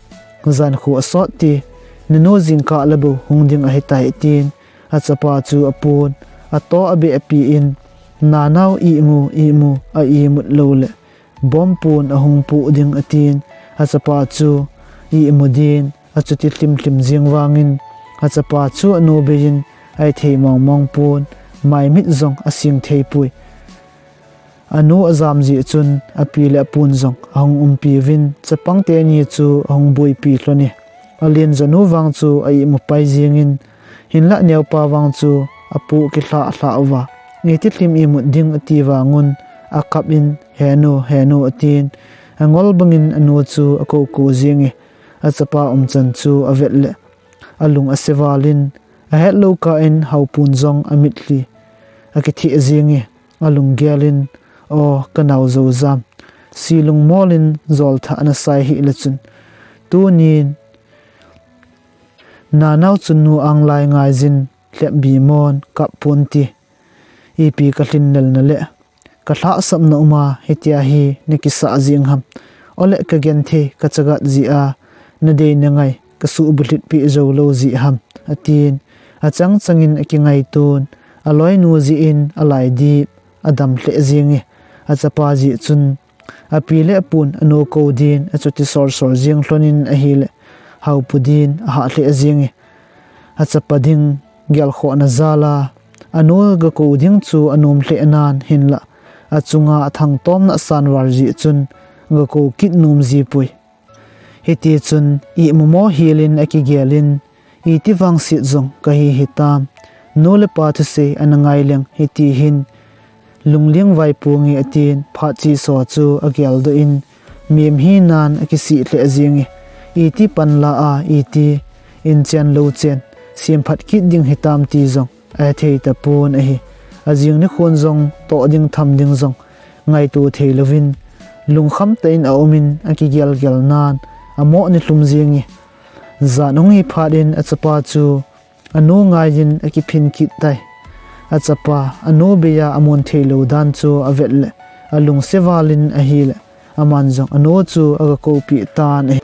jankho asot te, nanu jingkah le bou hung ding ahitai tin, achapa chu apon, ato abeh apen, Nanao ihmu, ihmu, a-ihmut loule, bomb pon ahung poh ding atin, achapa chu ihmu din achuti lhimlhim jeng vangin, achapa chu anu beiyin ahithei mongmong pon, maimit jong aseng theipoi. Anu ajam jeh chun api le apun jong ahung umpi uvin, chapang teni chu ahung boipi lhon e. Alen jonu vang chu a-ihmu pai jengin, hinlah neopa vang chu apoh kilhah lhah uva, iti lhim ihmut ding ati vangun, akap in, Henu, henu, atin, angol bangin anu chu akoukou jenge. Achapa umchan chu avet le, alung ase valin, ahetlou kah in Haopun jong amitlhi akitheh jenge. Alunggel in, O, kanao joujam, se lungmol in jolthah nasai hih le chun, tunin nanao chunnu anglai ngaiyin lhepbi mon, kap ponte, ipi kalhinlelna le kalhahsapna uma hitia hi nakisah jeng ham? Ole kagenthei kachagat jeh a nadei nangai kasuhbulhit peh joulou jeh ham, atin, achang changin akingaiton, aloinu jeh in alaidip adam lheh jenge. Achapa jeh chun api le apun anu kou din achuti solsol jeng lhon in ahile, Haopu din ahah lheh jenge. Achapa ding gelkhohna jal a, anu gakou ding chu anom lheh nan hinlah, achunga athangtomna asan val jeh chun gakou kit nom jipoi. Hitichun ihmu mo helin akigelin, iti vangset jong kahi hitam, nu le pa thusei ana ngai leng hiti hin, lungling vaiponge atin, phat cheso chu ageldoh in, mem hinan akisih lheh jenge. Iti panla a, iti inchen louchen semphat kit ding hitam ti jong ahethei tapon ahi. Ajing nikhon jong toh ding tham ding jong ngaito theilouvin, lungkham tah in aumin, akigelgel nan amoh nilhum jenge. Jan ahung hi phat in achapa chu anu ngaiyin akiphin kit tai. Achapa anu beiya amon theilou dan chu avet le, alungse valin ahile, aman jong anu chu agakoupeh tan ahi.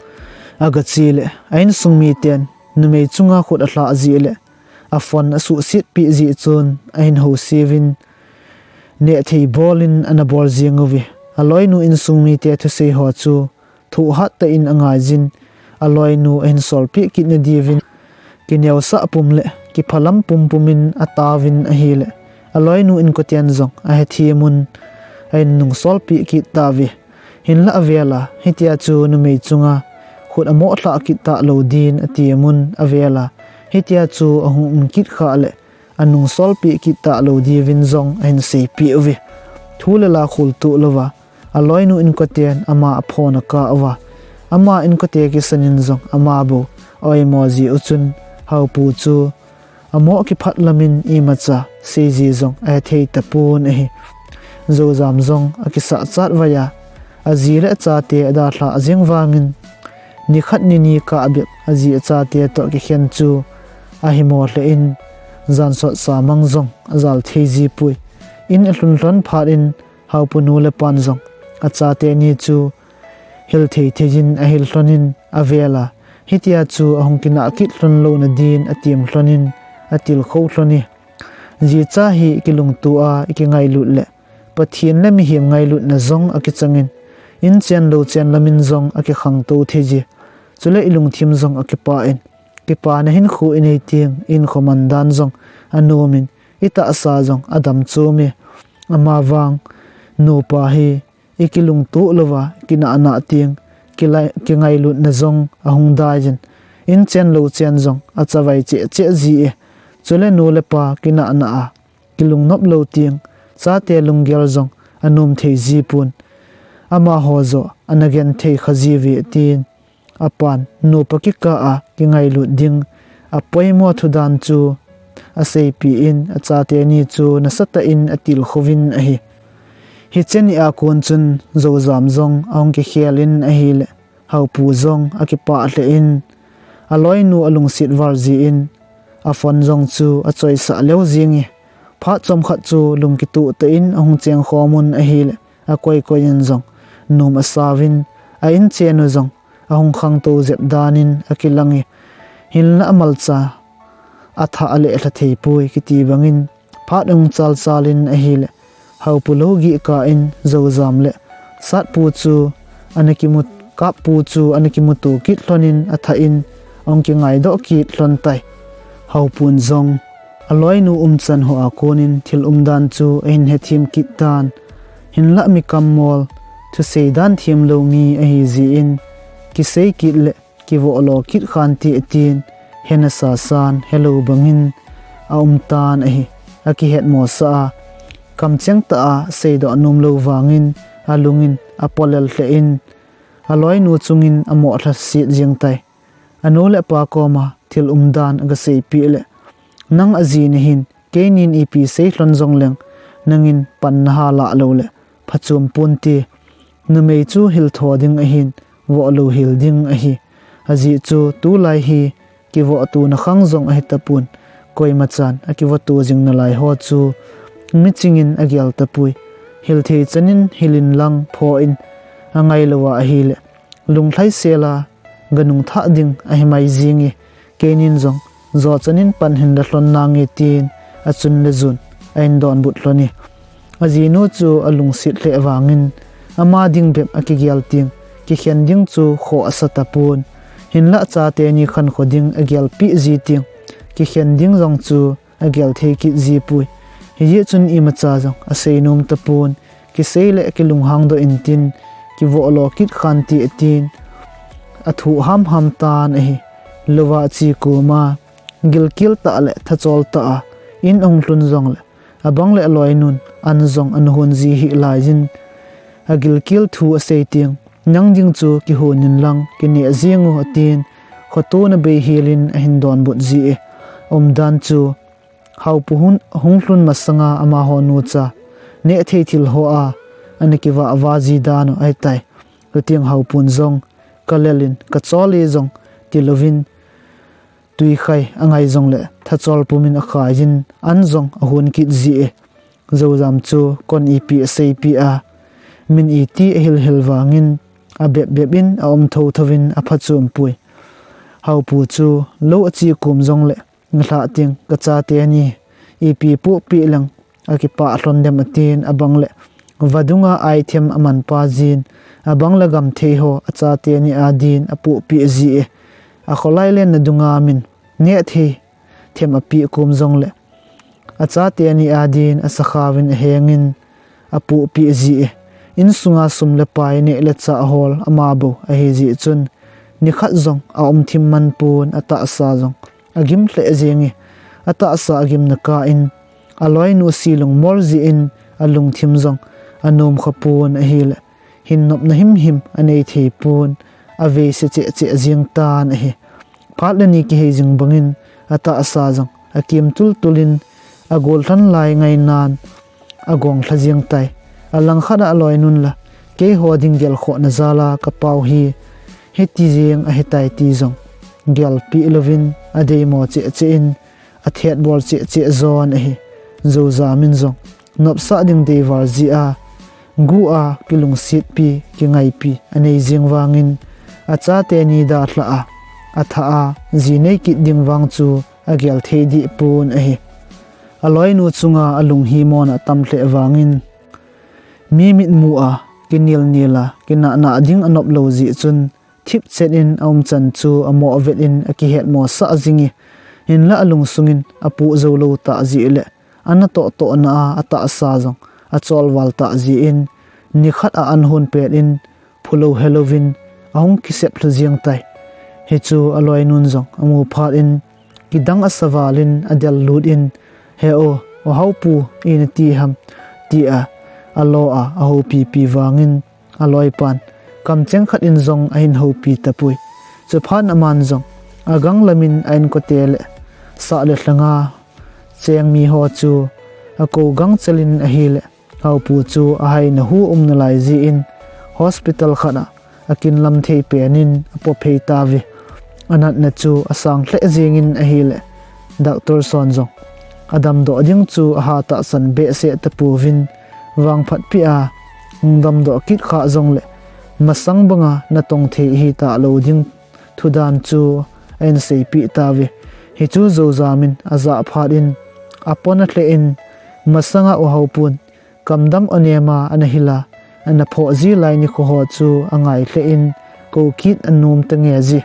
Agache le, a insung miten numei chunga khut alhah jeh le aphone asuhset peh jeh chun ahin houseuvin, nehthei bolin ana bol jeng uve. Aloinu insung mite thusei ho chu thohhat tah in angaijin, aloinu ahin solpeh kit nadiuvin kineosah pum le kiphalam pumpumin ataovin ahile, aloinu inkoten jong ahethem un ahin nungsolpeh kit tauve. Hinlah avela hitia chu numei chunga khut amoh lhah kit talou din atem un, avela hitia chu ahung um kit khah le anungsolpeh kit talou diuvin jong ahin seipeh uve. Thu le la kholtoh louva aloinu inkoten ama aphone akah uva, ama inkote kisanin jong ama bou a-oimo jeh u chun Haopu chu amoh kiphat lamin imacha seiji jong ahethei tapon ahi. Joujam jong akisahchat vaiya, aji le achate adalhah jeng vangin, nikhat nini kah bep aji achate toh kikhen chu ahimo lheh in, jansot samang jong ajal thei jipoi. In alhun lhon phat in Haopu nu le pan jong achate ni chu hilthei thei in ahil lhonin, avela hitia chu ahung kinah kit lhon louna din atem lhonin, atilkhou lhone. Jicha hi ikilungtoa ikingailut le Pathen le mihem ngailutna jong akichangin, inchen louchen lamin jong akikhangtou theije. Chule ilungthim jong akipah in, kipana hinkho inei teng ihinkho mandan jong anomin, itahsa jong adam chome. Amavang nupa hi ikilungto louva kinahna teng kingailutna jong ahung daijin, inchen louchen jong achavai cheh cheh jie. Chule nu le pa kinahna a kilungnop lou teng chate lunggel jong anom thei jipon, amaho joh ana genthei kha jiuve tin, apan nupa kikah a kingailut ding apoimo thudan chu aseipeh in, achate ni chu nasatah in atilkhouvin ahi. Hiche nia kon chun Joujam jong ahung kikhel in ahile, Haopu jong akipah lheh in, aloinu alungset val jeh in aphone jong chu achoisah leu jenge. Phat chomkhat chu lungkitoh tah in ahung chengkhom un ahile, akoikoi in jong nom asauvin, a-inchen u jong ahung khangtou jep danin akilange. Hinlah amalcha athah alelha theipoi kiti bangin, phat ahung chalchal in ahile, Haopu lougi kah in Joujam le Satpu chu ana kimu, Kappu chu ana kimuto kit lhonin athah in ahung kingaidoh kit lhon tai. Haopun jong aloinu umchan hoa konin thil umdan chu ahin hethem kit tan. Hinlah mi kammol, thusei dan themlou mi ahijeh in, kisei kit le kivohlo kit khante tin, hena sasan helou bangin aumtan ahi. Akihetmosah a, kamcheng tah a seidoh nomlou vangin alungin apolel lheh in, aloinu chungin amoh lhaset jeng tai. Anu le apa koma thil umdan agaseipeh le, nang aji nahin, keinin ipi sei lhon jongleng, nangin pan naha lah loule phachom ponte. Numei chu hiltho ding ahin, vohlou hel ding ahi. Ajeh chu tulai hi kivohtona khang jong ahitapon, koimachan akivoto jing nalai ho chu michingin agel tapoi. Hilthei chanin hilin lang phoh in angailouva ahile, lunglhaisel a ganungthah ding ahimai jenge. Keinin jong jochanin pan hinla lhon nange tin achun le jun ahin donbut lhone. Ajinu chu alungset lheh vangin, ama ding bep akigel teng, kikhen ding chu khoh asatapon. Hinlah chate ni khankho ding agelpeh ji teng, kikhen ding jong chu agelthei kit jipoi. Hijeh chun imacha jong aseinom tapon, kisei le kilunghangdoh intin, kivohlo kit khante tin, athoh hamham tan ahi. Louva ache koma, gilkel tah le thachol tah a in ahung lhun jongle, abang le aloinun an jong ana hon ji hih laiyin, agilkel thu asei teng, nang ding chu kihon inlang kineh jengu atin, khotona beihelin ahin donbut jie. Umdan chu Haopu hung lhun masanga amaho nucha nehthei thil hoa ana kivah vah ji dan u ahitai. Chuteng Haopun jong, kalel in kachol e jong, tilouvin, twikhai angai jongle thachol pumin akhaiyin, an jong ahon kit jie. Joujam chu kon ipi aseipeh a, min iti ahilhil vangin, abep bep in aum thotho in aphachompoi. Haupu chu lou achi kum jongle, nilhah teng kachate ni ipi pohpeh leng akipah lhon dem atin, abang le vadunga aithem amanpa jin, abang le gamthei ho achate ni adin apohpeh ji e. Akholai lenna dunga min nehthei them apeh kum jongle, achate ni adin asakhauvin ahengin apohpeh ji e. Insunga sum le pai neh le chah hol ama bou ahi jeh chun, nikhat jong aum thim man pon, atahsa jong agim lheh jeng e. Atahsa agimna kah in aloinu silung mol jeh in alungthim jong anom kha pon ahile, hin nopna himhim anei thei pon, aveise cheh cheh jeng tan ahi. Phat le ni kihei jing bangin atahsa jong akim tultul in agollhan lai ngainan agong lha jeng tai. Alangkhat a aloinun la, keiho ding gelkhohna jal a kapao hi hiti jeng ahitai ti jong gelpeh louvin adeimo cheh cheh in athet bol cheh cheh jon ahi. Joujam in jong nopsah ding deival jeh a, gu a kilungsetpi, kingaipi anei jeng vangin, achate ni dalhah a, athah a ji nei kit ding vang chu agel thei deh pon ahi. Aloinu chunga alung himona atam lheh vangin, mi mitmu a kinel nel a, kinah nah ding anop lou jeh chun, thipchet in aumchan chu amoh vet in akihetmo sah jing e. Hinla alungsung in apoh jou lou tah jeh le, ana tohtohna a atahsa jong acholval tah jeh in, nikhat a an hon pet in, phulou helouvin ahung kisep lhu jeng tai. Hichu aloinun jong amu phat in, kidang asa val in adel lut in, "He o, o Haupu, ina ti ham?" tia alo a ahoupipi vangin, aloipan kamcheng khat in jong ahin houpi tapoi. Chuphat aman jong agang lamin a-inkote le sah le lhanga cheng miho chu akou gangchel in ahile, Haupu chu ahaina hu umna lai jeh in hospital khat a akin lam thei pen in apophei tauve. Anatna chu asang lheh jeng in ahile, doctor hon jong adamdoh ding chu aha tahsan behseh tapouvin, vangphatpi a hung damdoh kit kha jongle, masang banga natong thei hita lou ding thudan chu ahin seipeh tauve. Hichu joujam in ajah phat in apon alheh in, masanga u Haupun kamdam onem a ana hil a, ana phoh ji lai nikho ho chu angai lheh in, kou kit anom tange ji.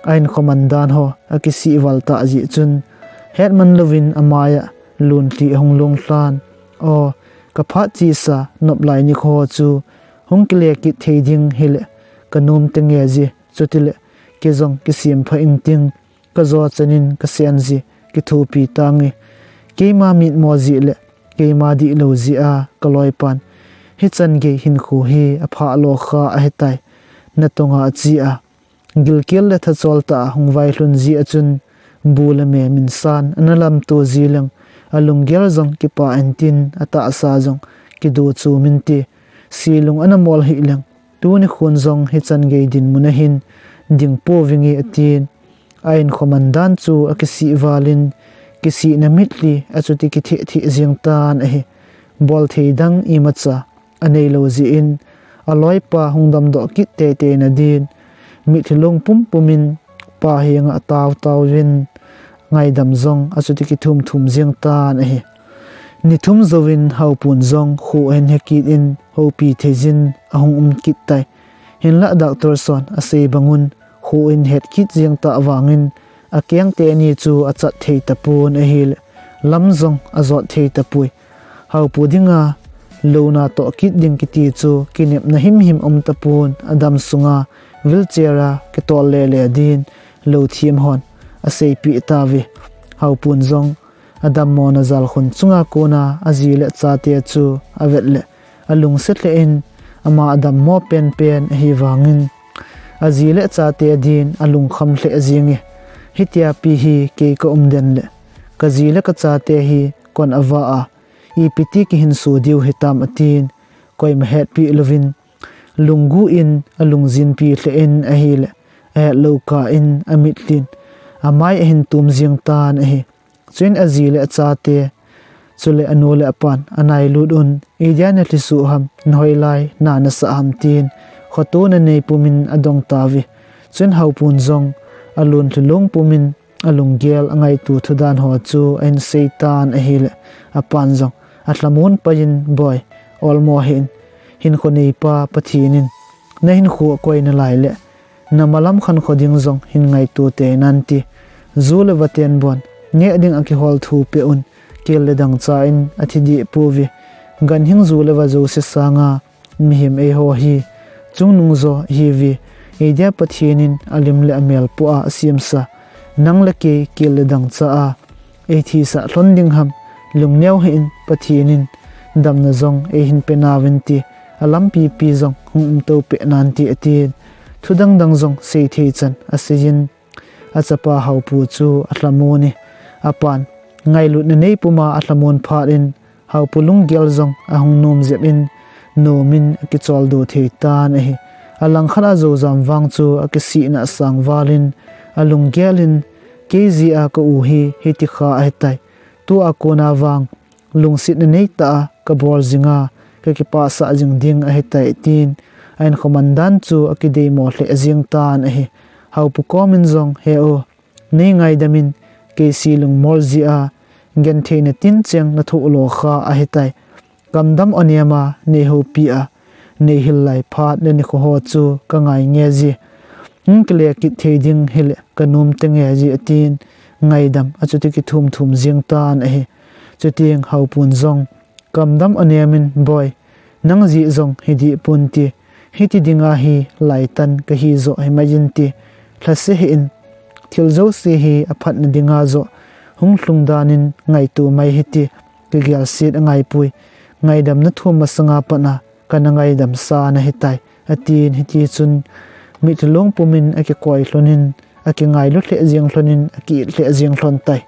Ahinkho man dan ho akisih val tah jeh chun, hetman louvin amai a lunlhi ahung long lhan. O, kaphat chesa nop lai nikho ho chu hung kile kit thei ding hile kanom tange ji, chutile kei jong kisem pha ingting, kajo chan in kasen ji kithopi tange. Keima mitmo jeh le keima dihlou jeh a kaloipan hichan gei hinkho hi aphah lo kha ahitai, natonga ache a, gilkel le thachol tah a hung vailhun jeh a chun, bu le me minsan ana lamto ji leng, alunggel jong kipah intin, atahsa jong kido chom inte, silung ana mol hih leng, tuni khun jong hichan gei dinmun a hin ding pouvinge, atin. Ahinkho man dan chu akisih val in, kisihna mitlhi achuti kitheh theh jeng tan ahi. Bolthei dang imacha aneilou jeh in, aloipa hung damdoh kit teitei na din mitlhi long pumpum in pa henga atao taovin, ngaidam jong achuti kithum thum jeng tan ahi. Ni thum jouvin Haupun jong kho ahin he kit in, houpi thei jin ahung um kit tai. Hinlah doctor hon asei bangun, kho ahin het kit jeng tah vangin, akeng teni chu achat thei tapon ahile, lam jong ajot thei tapoi. Haupu dinga louna toh kit ding kiti chu kinepna himhim um tapon, adam sunga wheelchair a kitol lele din lou thiem hon aseipeh tauve. Haupun jong adammona jalkhun chunga kona aji le achate chu avet le, alungset lheh in, ama adammo penpen ahi vangin, aji le achate din alungkham lheh jenge. Hitia pi hi kei kaum den le, kaji le kachate hi kon ava a, ipiti kihinso diu hitam, atin, koima hetpeh louvin, lunggu in alungjinpi lheh in ahile, ahetlou kah in amitlhin amai ahin tum jeng tan ahi. Chuin aji le achate chule anu le apan anailut un, idia nalhi suh ham, nahoilai na nasah ham, tin khotona nei pumin adong tauve. Chuin Haupun jong alun thilung pumin alunggel angaitu thudan ho chu ahin seitan ahile, apan jong alhamon paiyin, Boi, olmo hih in, hinkho neipa Pathen in nahinkho akoina lai le, namalam khankho ding jong hin ngaitu tei nante, ju le vaten bon neh ding akihol thu peh un, kel le dangcha in athi deh pouve. Ganhing ju le va jouse sanga mihem eiho hi chungnung jo ihiuve. Eidia Pathen in alim le amel pua asemsa nang le kei kel le dangcha a eithisah lhon ding ham? Lungneo hih in, Pathen in damna jong eihin pe nauvin ti alampi pi jong hung umto peh nante, atin, thudang dang jong seithei chan aseiyin, achapa Haopu chu alhamon e. Apan ngailutna nei puma alhamon phat in, Haopu lunggel jong ahung nom jep in, nomin akicholdo thei tan ahi. Alangkhat a Joujam vang chu akisihna asang val in, alunggel in, Kei jeh a ka u hi hitikha ahitai. Tua kona vang lungsetna neitah a kabol jinga, kakipahsah jing ding ahitai, tin ahinkho mandan chu akideimo lheh jeng tan ahi. Haopu komin jong, He u, nei ngaidam in, kei se lungmol jeh a gentheina tincheng nathoh lo kha ahitai. Kamdam anem a neihoupi a neihil lai phat le nikho ho chu kangai nge je. Hung kile kit thei ding hile kanom tenge je, atin ngaidam achuti kithum thum jeng tan ahi. Chuteng Haopun jong kamdam anem in, Boi, nang jeh jong hideh ponte, hiti dinga hi laitan kahi joh himai inte, lhase hih in, thil jouse hi aphatna dinga joh hung lhung dan in ngaitu mai hite, kigelset angaipoi, ngaidam nathum masanga pat a kana ngaidam sa nahitai, atin, hitichun mitlhi long pumin akikoi lhonin, akingailu lheh jeng lhonin, akiit lheh jeng lhon tai.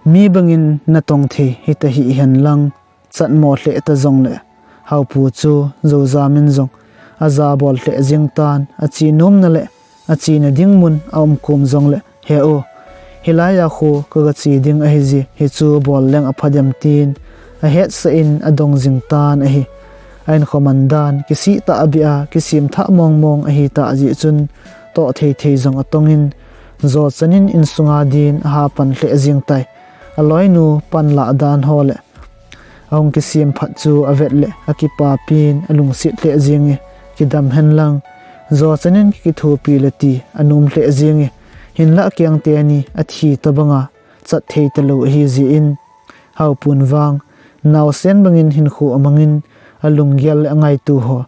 Mi bangin natong thei hita hih hen lang, chatmo lheh ta jongle, Haopu chu Joujam in jong ajabol lheh jeng tan, ache nomna le achena ding mun aumkhom jongle, He u, hilai a khu kaga che ding ahije, hichu bol leng apha dem, tin ahetsah in adong jing tan ahi. Ahinkho mandan kisih tahbeh a kisem thah mong mong ahitah jeh chun, toh thei thei jong atongin, jochan in insunga din aha pan lheh jeng tai. Aloinu panlah dan ho le ahung kisem phat chu avet le akipapin alungset lheh jenge, Kidam hen lang, jochan in kikithopi le ti anom lheh jenge, hinlah akeng teni athi tobanga chat thei talou ahijeh in, Haopun vang naosen bangin hinkho amangin, alunggel le angaitu ho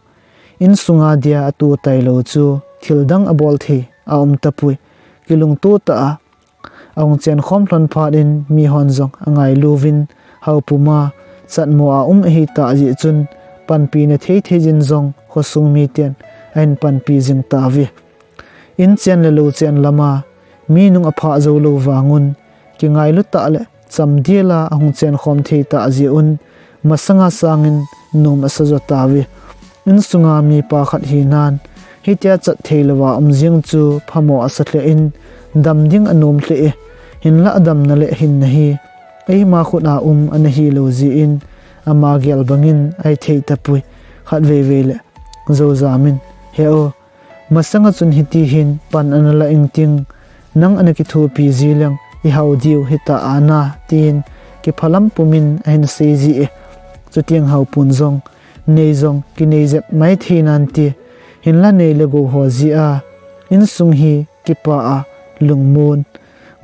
insunga dia atu tailou chu thildang abol thei aum tapoi. Kilungto tah a ahung chenkhom lhon phat in mihon jong angailuvin, Haopu ma chatmo a um ahitah jeh chun, panpina thei thei jin jong khosung miten ahin panpi jing tauve. Inchen le louchen lama mi nung aphah joulou vangun, kingailu tah le chamdel a ahung chenkhom thei tah jeh un, masanga sangin nom asa jo tauve. Insunga mipa khat hinan, hitia chat theilouva um jeng chu phamo asa lheh in, dam ding anom lheh e, hinlah damna le hinna hi eima khut a um ana hilou jeh in, ama gel bangin ahithei tapoi. Khatvei vei le Joujam in, He u, masanga chun hiti hin pan ana la ingting, nang ana kithopi ji leng ihao diu hita ana, tin kiphalam pumin ahin sei ji e. Chuteng Haopun jong, Nei jong kinei jep mai thei nante, hinla nei le gou ho jeh a insung hi kipah a lungmon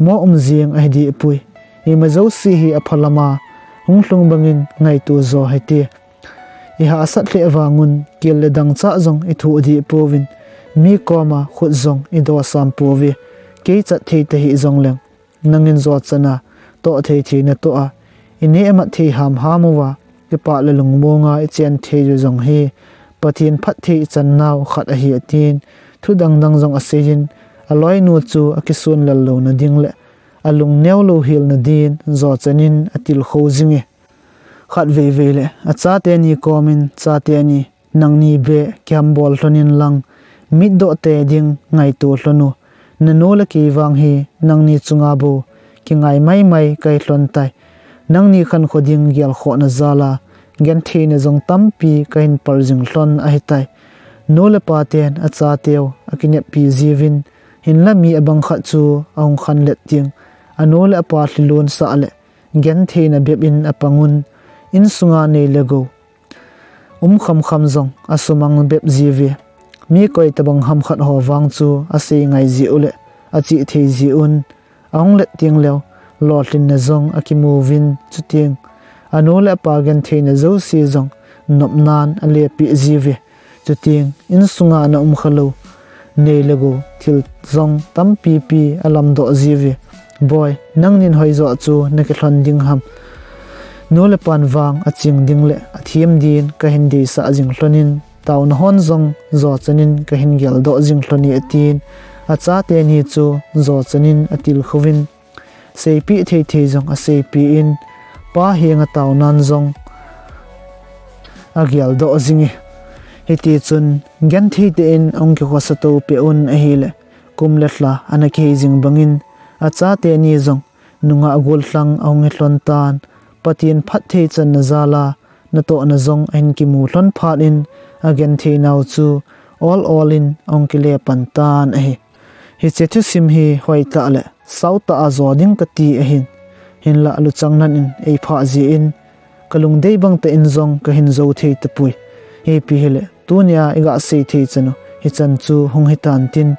mo um jeng ahi deh poi. Ima jouse hi aphalam a hung lhung bangin ngaito jo hite. Ihahsat lheh vangun kel le dangchah jong ithoh deh pouvin, mi koma khut jong idosam pouve. Kei chat thei tahih jongleng, nangin jochan a toh thei thei natoh a, ineh mat thei hamham uva, kipah le lungmong a ichen thei u jong hi Pathen phatthei ichan nau khat ahi, atin, thu dangdang jong aseiyin, aloinu chu akisun lel louna ding le alung neo louhel na din jochan in atilkhou jinge. Khatvei vei le achate ni komin, Chate ni, nangni beh kihambol lhon inlang, mitdoh tei ding ngaito lhon u. Nanu le kei vang hi nangni chunga bou kingai maimai kahi lhon tai. Nangni khankho ding gelkhohna jal a gentheina jong tampi kahin pal jing lhon ahitai. Nu le paten achateu akineppi jiuvin, Hinla mi abang khat chu ahung khanlet ding, anu le apa lhilun sah le gentheina bep in apang un, insunga nei le gou um khamkham jong asumang bep jiuve. Mi koi tabang ham khat ho vang chu asei ngai jiu le achih thei jiu in, ahung let ding leu lolhinna jong akimuvin, chuteng anu le apa gentheina jouse jong nopnan alepeh jiuve. Chuteng insunga ana um khalou nei le gou thil jong tampipi alamdoh jiuve. Boi, nangnin hoijo chu nakilhon ding ham? Nu le pan vang aching ding le athem din kahin deisah jing lhonin, taona hon jong jochan in kahin geldoh jing lhon e, atin. Achate ni chu jochan in atilkhouvin, seipeh thei thei jong aseipeh in, pa henga taonan jong ageldoh jing e. Hitichun genthei tah in ahung kikhosa to peh un ahile, kum le lha ana kihei jing bangin, achate ni jong nungah gollhang ahung hi lhon tan, Pathen phatthei channa jal a natohna jong ahin kimu lhon phat in, agentheinau chu ol ol in ahung kile pan tan ahi. Hiche thusim hi hoitah le sautah a jo ding kati ahin, hinla luchang nan in eiphah jeh in, kalungdei bang tah in jong kahin jou thei tapoi. Ipi hile, tunia iga sei thei chan u hichan chu hung hitan tin,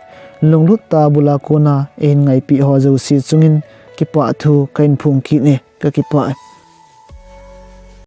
lunglut tah a bul a kona eihin ngaipeh ho jouse chungin kipah thu kahin phong kit e, kakipah e.